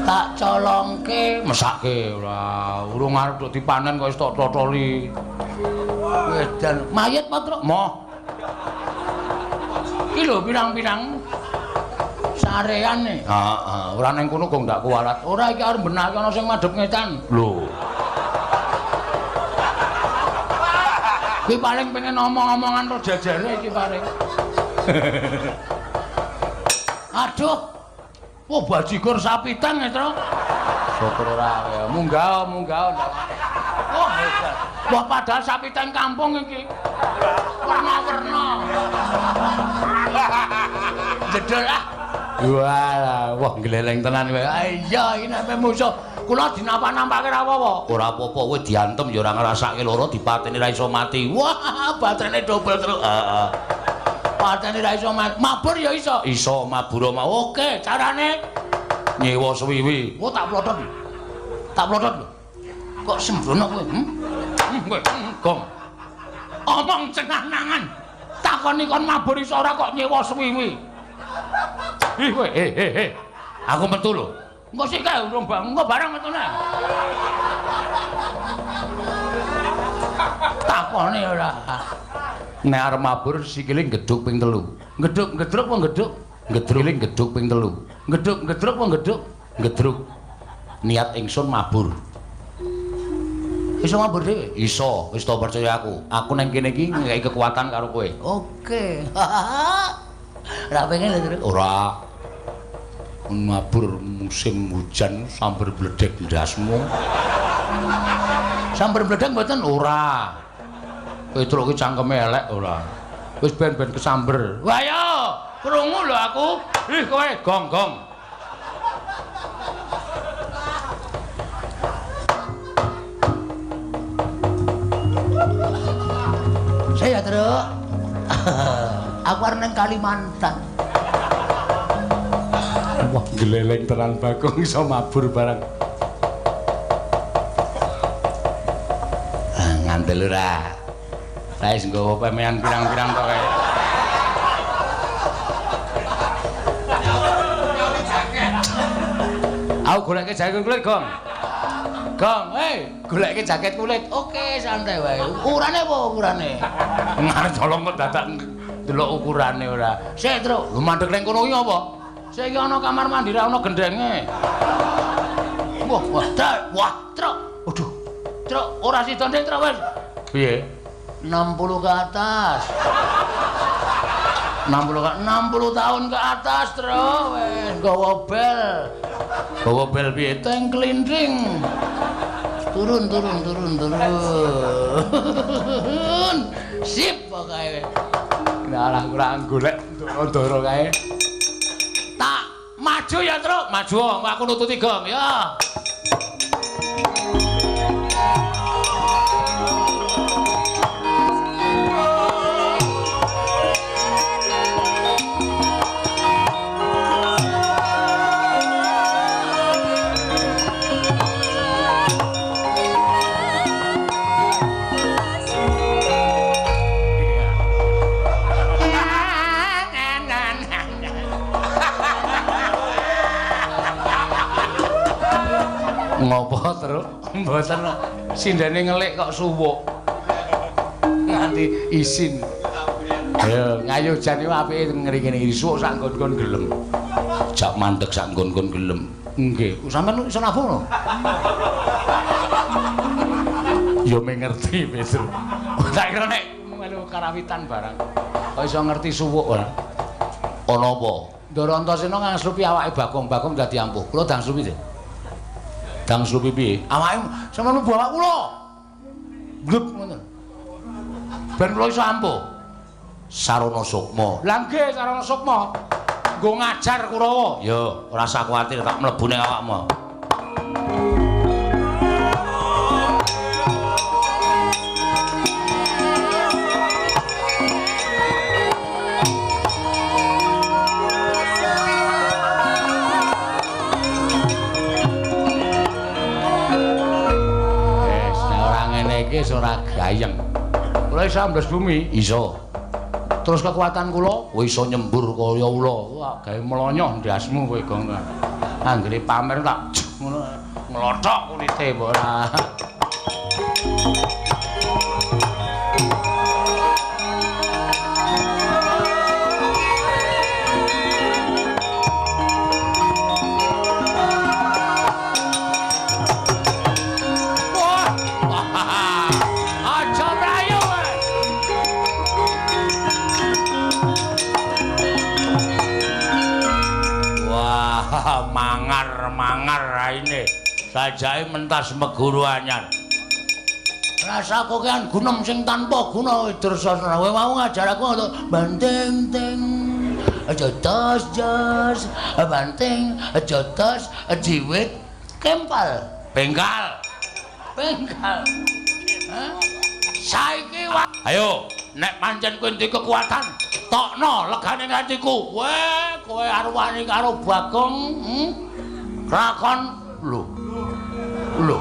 Tak colongke, mesake ora. Urung arep tok dipanen kok wis tok totoli. Wedan mayit apa, Truk? Moh. Iki lho pirang-pirang sarean e. Heeh, ora ning kono kok ndak kuwalat. Ora iki arep benake ana sing madhep ngetan. Lho. Kuwi paling pengen omong-omongan ro jajare iki paling. Aduh. Wah, bajigur sapi tang e, Truk. Syukur ora ya. Munggah, munggah. Wah, hebat. Wah, padahal sapi tang kampung iki. Warna-warna. Jedel ah. Wah, wah gleleng tenan kowe. Iya, iki nek musuh kula dinapa-nampake ora apa-apa. Ora apa-apa, kowe diantem ya ora ngrasake lara, dipateni ra iso mati. Wah, baterene dobel terus. Heeh. Patene ra iso mati. Mabur ya iso. Iso mabur mau. Oke, carane nyewa suwiwi. Oh, tak plotot. Tak plotot lho. Kok sembrono kowe? Kowe gong. Omong cenah-nangan. Takoni kon mabur iso ora kok nyewa suwiwi. Ih kowe, eh. Aku metu lho. Engko sik kae urung bang, engko barang metune. Takone ora. Nek arep mabur sikile gedhuk ping 3. Gedhuk, gedruk apa gedhuk? Gedruk gedhuk ping 3. Gedhuk, gedruk apa gedhuk? Gedruk. Niat ingsun mabur. Iso mabur dhewe? Iso, wis to percaya aku. Aku nang kene iki nggawe kekuatan karo kowe. Oke. Ora pengen lho, Truk. Ora. Mabur musim hujan sambar bledek ndasmu. Sambar bledek mboten? Ora. Petruk ki cangkeme elek ora. Wis ben-ben kesamber. Wah yo, krungu lho aku. Ih kowe gong-gong. Saya Truk. Aku arep nang Kalimantan. Wah, gleleng tenan Bagong iso mabur barang. Ah, ngandel ora. Lah wis nggawa pemean pirang-pirang to kae. Aku goleke jaket kulit, Gong. Gong, hei, goleke jaket kulit. Oke, santai wae. Ukurane apa ukurane? Ngarep colong kok dadak delok ukurane ora. Sik, Truk. Lho mandek ning kono iki apa? Sik iki ana kamar mandi ra ana gendenge. Wah, wah, Truk. Wah, Truk. Waduh. Truk, ora sida ndek, Truk wis. Piye? 60 ke atas. 60 tahun ke atas, Truk. Wis nggawa bel. Gawa bel piye? Teng klinding. Turun, turun, turun, turun. Sip pokoke. Nah, ora golek ndoro-ndoro kae. Tak maju ya, Truk. Maju, aku nututi gong ya. Ngopo, Truk? Mboten sindene ngelik kok suwuk. Nganti isin. Ayo, ngayo jan iki apike ngeri ngene iki suwuk sak nggon-nggon gelem. Jak mandeg sak nggon-nggon gelem. Nggih, sampean iso nabuh no? Ya me ngerti, Petru. Tak kira nek melu karawitan barang. Kok iso ngerti suwuk ora? Ana apa? Ndara Antasena ngangslupi awake Bagong, Bagong dadi ampuh. Kula dangslupi sih. Dangslupi piye? Awake sampeyan mlebu awak kula. Blep ngono. Ben kula iso ampuh. Sarana sukma. Lah nggih, sarana sukma. Nggo ngajar Kurawa. Ya, ora usah kuwatir tak mlebu ning awakmu. Iki ora gayeng. Kula iso ambles bumi, iso. Terus kekuatan kula, kowe iso nyembur kaya ula. Wah, gawe mlonyoh ndasmu kowe, Gong. Anggere pamer tak ngono nglothok kulite mbok ora. Mangar-mangar raine sajae mentas meguru anyar. Rasa kokean gunem sing tanpa guna Dursasana. Kowe mau ngajar aku banting ting. Jotos jos, banting, jotos, jiwit, kempal. Bengkal. Bengkal. Hah? Saiki ayo, nek pancen kowe duwe kekuatan, tokno legane atiku. Weh, kowe arep wani karo Bagong, Lakon lho. Lho.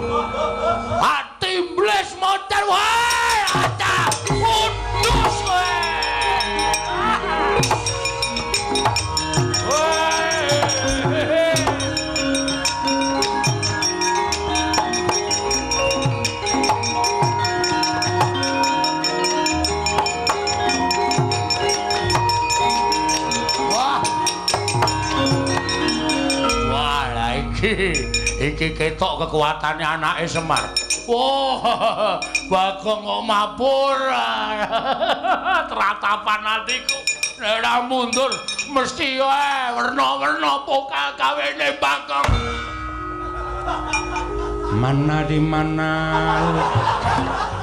Ati iblis motor wae, ata kudus kowe. Wah. Wah, lah iki ketok kekuatane anake Semar. Wah, Bagong kok mabur. Tratapan atiku. Nek ora mundur mesti wae werna-werna pokal kawene Bagong. Mana di mana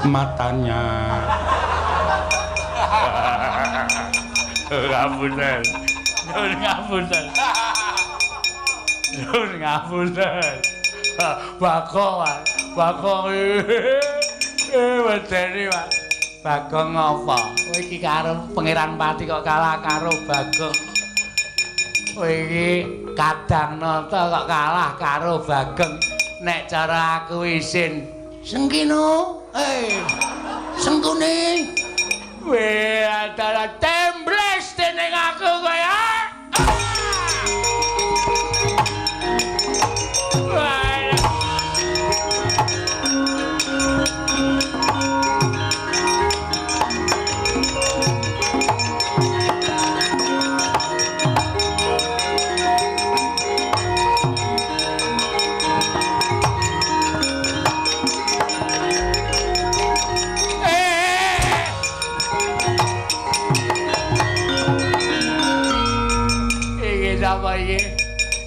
matanya. Ngapunten. Nyuwun ngapunten. Nyuwun ngapunten. Bagong, Bagong. Wedeni, Pak. Bagong apa? Kowe iki karo Pangeran Pati kok kalah karo Bagong. Kowe iki Kadang Nata kok kalah karo Bagong. Nek cara aku isin Sengkino, Sengkuni. Weh, adalah tembles dening aku kowe.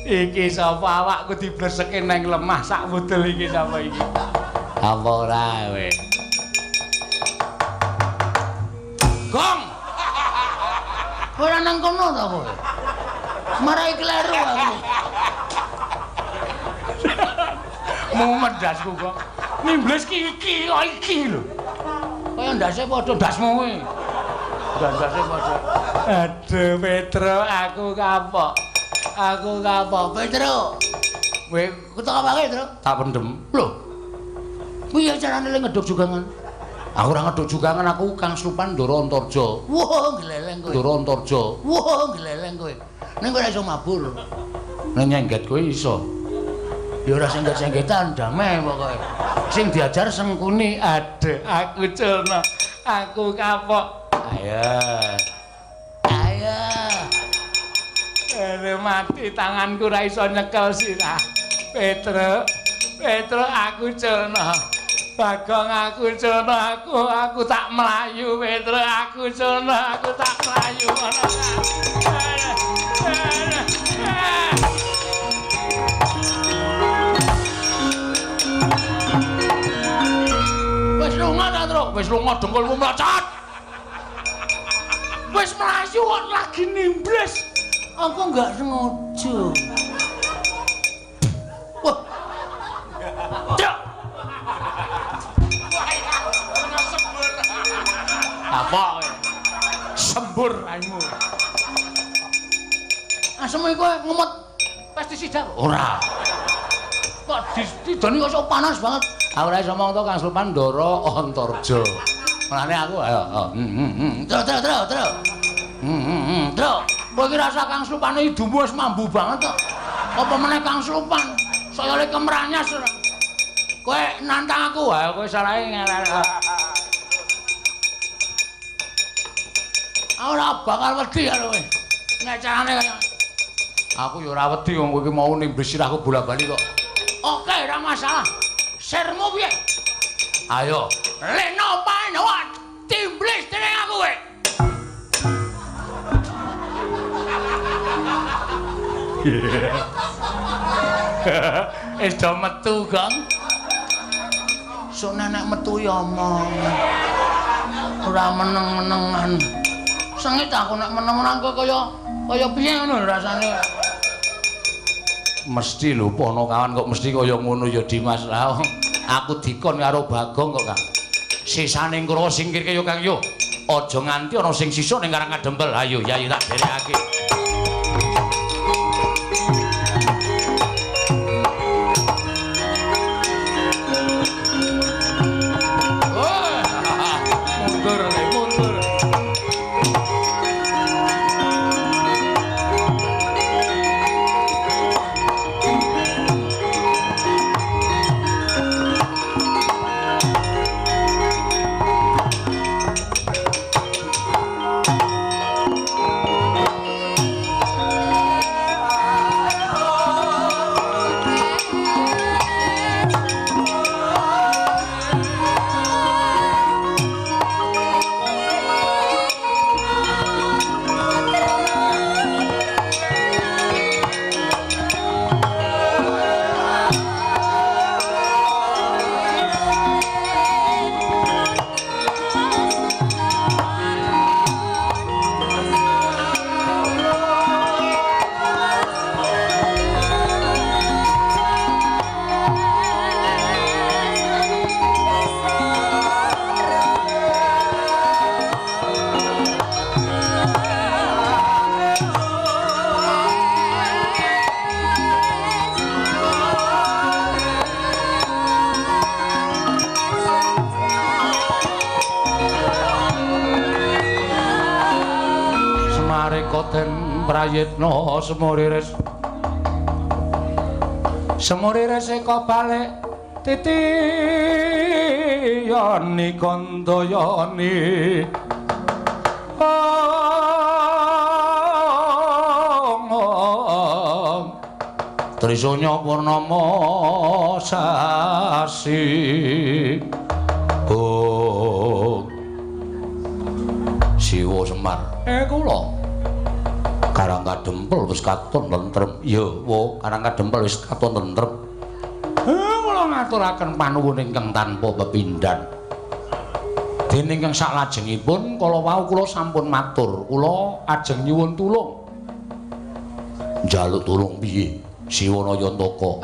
Iki sapa awakku dibleseke nang lemah sak wudel iki sapa iki? Apa ora kowe? Gong. Ora nang kono ta kowe? Marai kleru aku. Mumet ndasku kok. Nimbles ki iki kok iki lho. Kaya ndase padha ndasmu kuwi. Ndase padha. Aduh Petro, aku kapok. Aku kapok, Petro. Kowe ketok apa Petro? Tak pendem. Lho. Piye carane le ngeduk jugangan? Aku ora ngeduk jugangan, aku Kang Slupan Ndara Antarja. Wah, gleleng kowe. Ndara Antarja. Wah, gleleng kowe. Ning kowe ora iso mabur. Nek nyengget kowe iso. Ya ora sengget-senggetan, damai pokoke. Sing diajar Sengkuni, aduh aku culna. Aku kapok. Ayo. Ayo. Aduh mati tanganku ora iso nyekel sirah. Petro, Petro aku culna. Bagong aku culna, aku tak mlayu Petro, aku culna, aku tak mlayu ana. Wis lunga ta, Tru? Wis lunga dengkulmu mlocot. Wis mlayu kok lagi nimbles. Aku enggak sengaja. Wah. Cuk. Apa kowe? Sembur raimu. Asem iku ngemot pestisida. Ora. Kok didoni kok panas banget. Aku ora iso omong to Kang Slupan Ndara Antarja. Mulane aku ayo. Tro tro tro tro. Tro. Kowe iki rasa Kang Slupane idumu wis mambu banget kok. Apa meneh Kang Slupan? Saya le kemranyas ora. Kowe nantang aku, ha kowe salahe ngelek. Ora bakal wedi karo kowe. Nek carane kaya aku ya ora wedi wong kowe iki mau nimbes sirahku bola-bali kok. Oke, ora masalah. Sirmu piye? Ayo. Leno pae timblis dening aku kowe. Wis do metu, Gong. Sok nenek metu ya omong. Ora meneng-menengan. Sengit aku nek meneng-meneng kok kaya Kaya piye ngono rasane? Mesti lho Ponokawan kok mesti kaya ngono ya Dimas. Lah aku dikon karo Bagong kok, Kang. Sisane Kurawa singkirke yo Kang yo. Aja nganti ana sing sisa ning Karang Kadempel. Ayo Yayi tak derekake. Mundur, mundur. Semareka den prayitna semurires. Semurires eka balik titiyani kandayani. Trisanya purnama sasi. Oh. Siwa Semar. Kula Karang Kadempel wis katon tentrem. Ya, wo, Karang Kadempel wis katon tentrem. Kula ngaturaken panuwun ingkang tanpa pepindhan. Dene ingkang saklajengipun kala wau kula sampun matur, kula ajeng nyuwun tulung. Njaluk tulung piye? Siwa Nayantaka.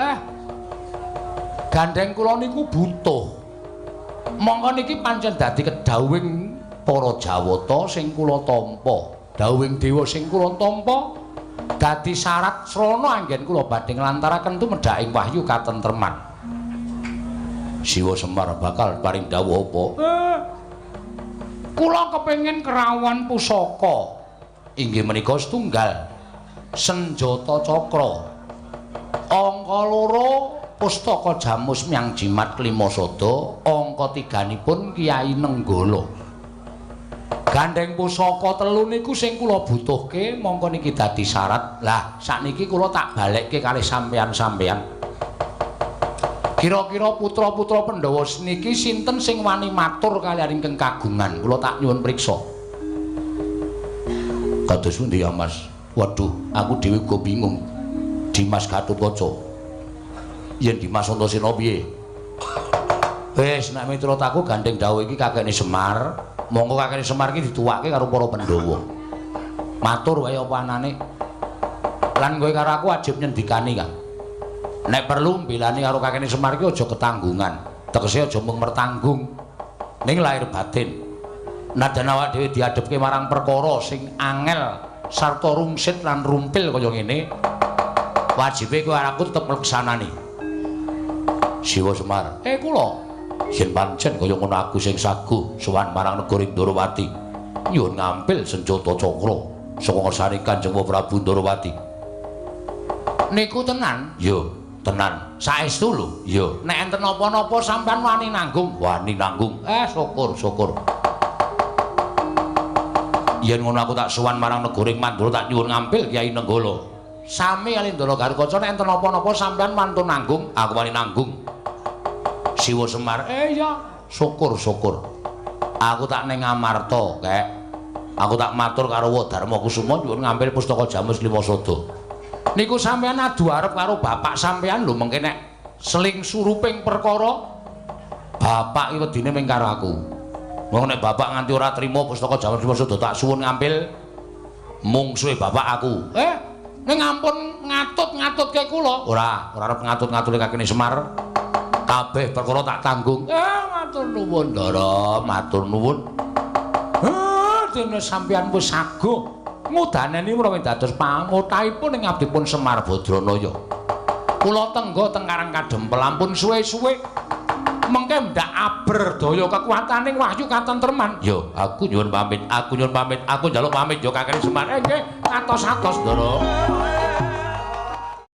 Gandheng kula niku butuh. Mongko niki pancen dadi kedhawuhing para Jawata sing kula tampa. Dawuhing dewa sing kula tampa dadi syarat srana anggen kula badhe nglantaraken tumedhaking wahyu katentreman. Siwa Semar bakal paring dawuh apa? Kula kepengin kerawan pusaka. Inggih menika setunggal senjata cakra. Angka loro pustaka Jamus Myang Jimat Klimasada, angka tiganipun Kyai Nenggala. Gandheng pusaka telu niku sing kula butuhke, mongko niki dadi syarat. Lah sakniki kula tak balekke kalih sampeyan-sampeyan. Kira-kira putra-putra Pandhawa niki sinten sing wani matur kaliyan ingkang kagungan? Kula tak nyuwun priksa. Kados pundi ya, Mas? Waduh, aku dhewe uga bingung. Dimas Gatotkaca. Yen Dimas Antasena piye? Wis nek miturut aku gandheng dawuh iki kakekne Semar. Monggo kakekne Semar iki dituwake karo para Pandhawa. Matur wae apa anane. Lan kowe karo aku wajib nyendikani, Kang. Nek perlu mbelani karo kakekne Semar iki aja ketanggungan. Tegese aja mung mertanggung. Ning lahir batin. Nadan awak dhewe diadhepke marang perkara sing angel sarta rungsit lan rumpil kaya ngene, wajibe kowe karo aku tetep ngleksanani. Siwa Semar. Kula yen pancen kaya ngono aku sing saguh sowan marang negara Ndorowati nyuwun ngampil senjata cakra saka ngersane Kanjeng Prabu Ndorowati. Niku tenan? Ya, tenan. Saestu lho? Ya. Nek enten napa-napa sampean wani nanggung? Wani nanggung. Syukur, syukur. Yen ngono aku tak sowan marang negara Mandura tak nyuwun ngampil Kyai Nenggala. Sami kali Ndara Garukaca nek enten napa-napa sampean wantun nanggung, aku wani nanggung. Siwa Semar, iya, syukur syukur. Aku tak ning Amarta, Kek. Aku tak matur karo Dharma Kusuma nyuwun ngambil pustaka Jamus Limasada. Niku sampean adu arep karo bapak sampean lho mengke nek seling suruping perkara bapak iki wedine ming karo aku. Wong nek bapak nganti ora trima pustaka Jamus Limasada tak suwun ngambil Mungsuhe bapak aku. Ning ampun ngatut-ngatutke kula. Ora, ora arep ngatut-ngatutke kakene Semar. Kabeh perkara tak tanggung. Matur nuwun, Ndara, matur nuwun. Dene sampeyan wis saguh ngudaneni menawi dados pangotahipun ing abdipun Semar Badranaya. Kula tengga teng Karang Kadempel ampun suwe-suwe. Mengke ndak aberdaya kekuataning wahyu katentreman. Yo, aku nyuwun pamit, aku nyuwun pamit, aku njaluk pamit yo kakene Semar. Nggih, atos-atos, Ndara.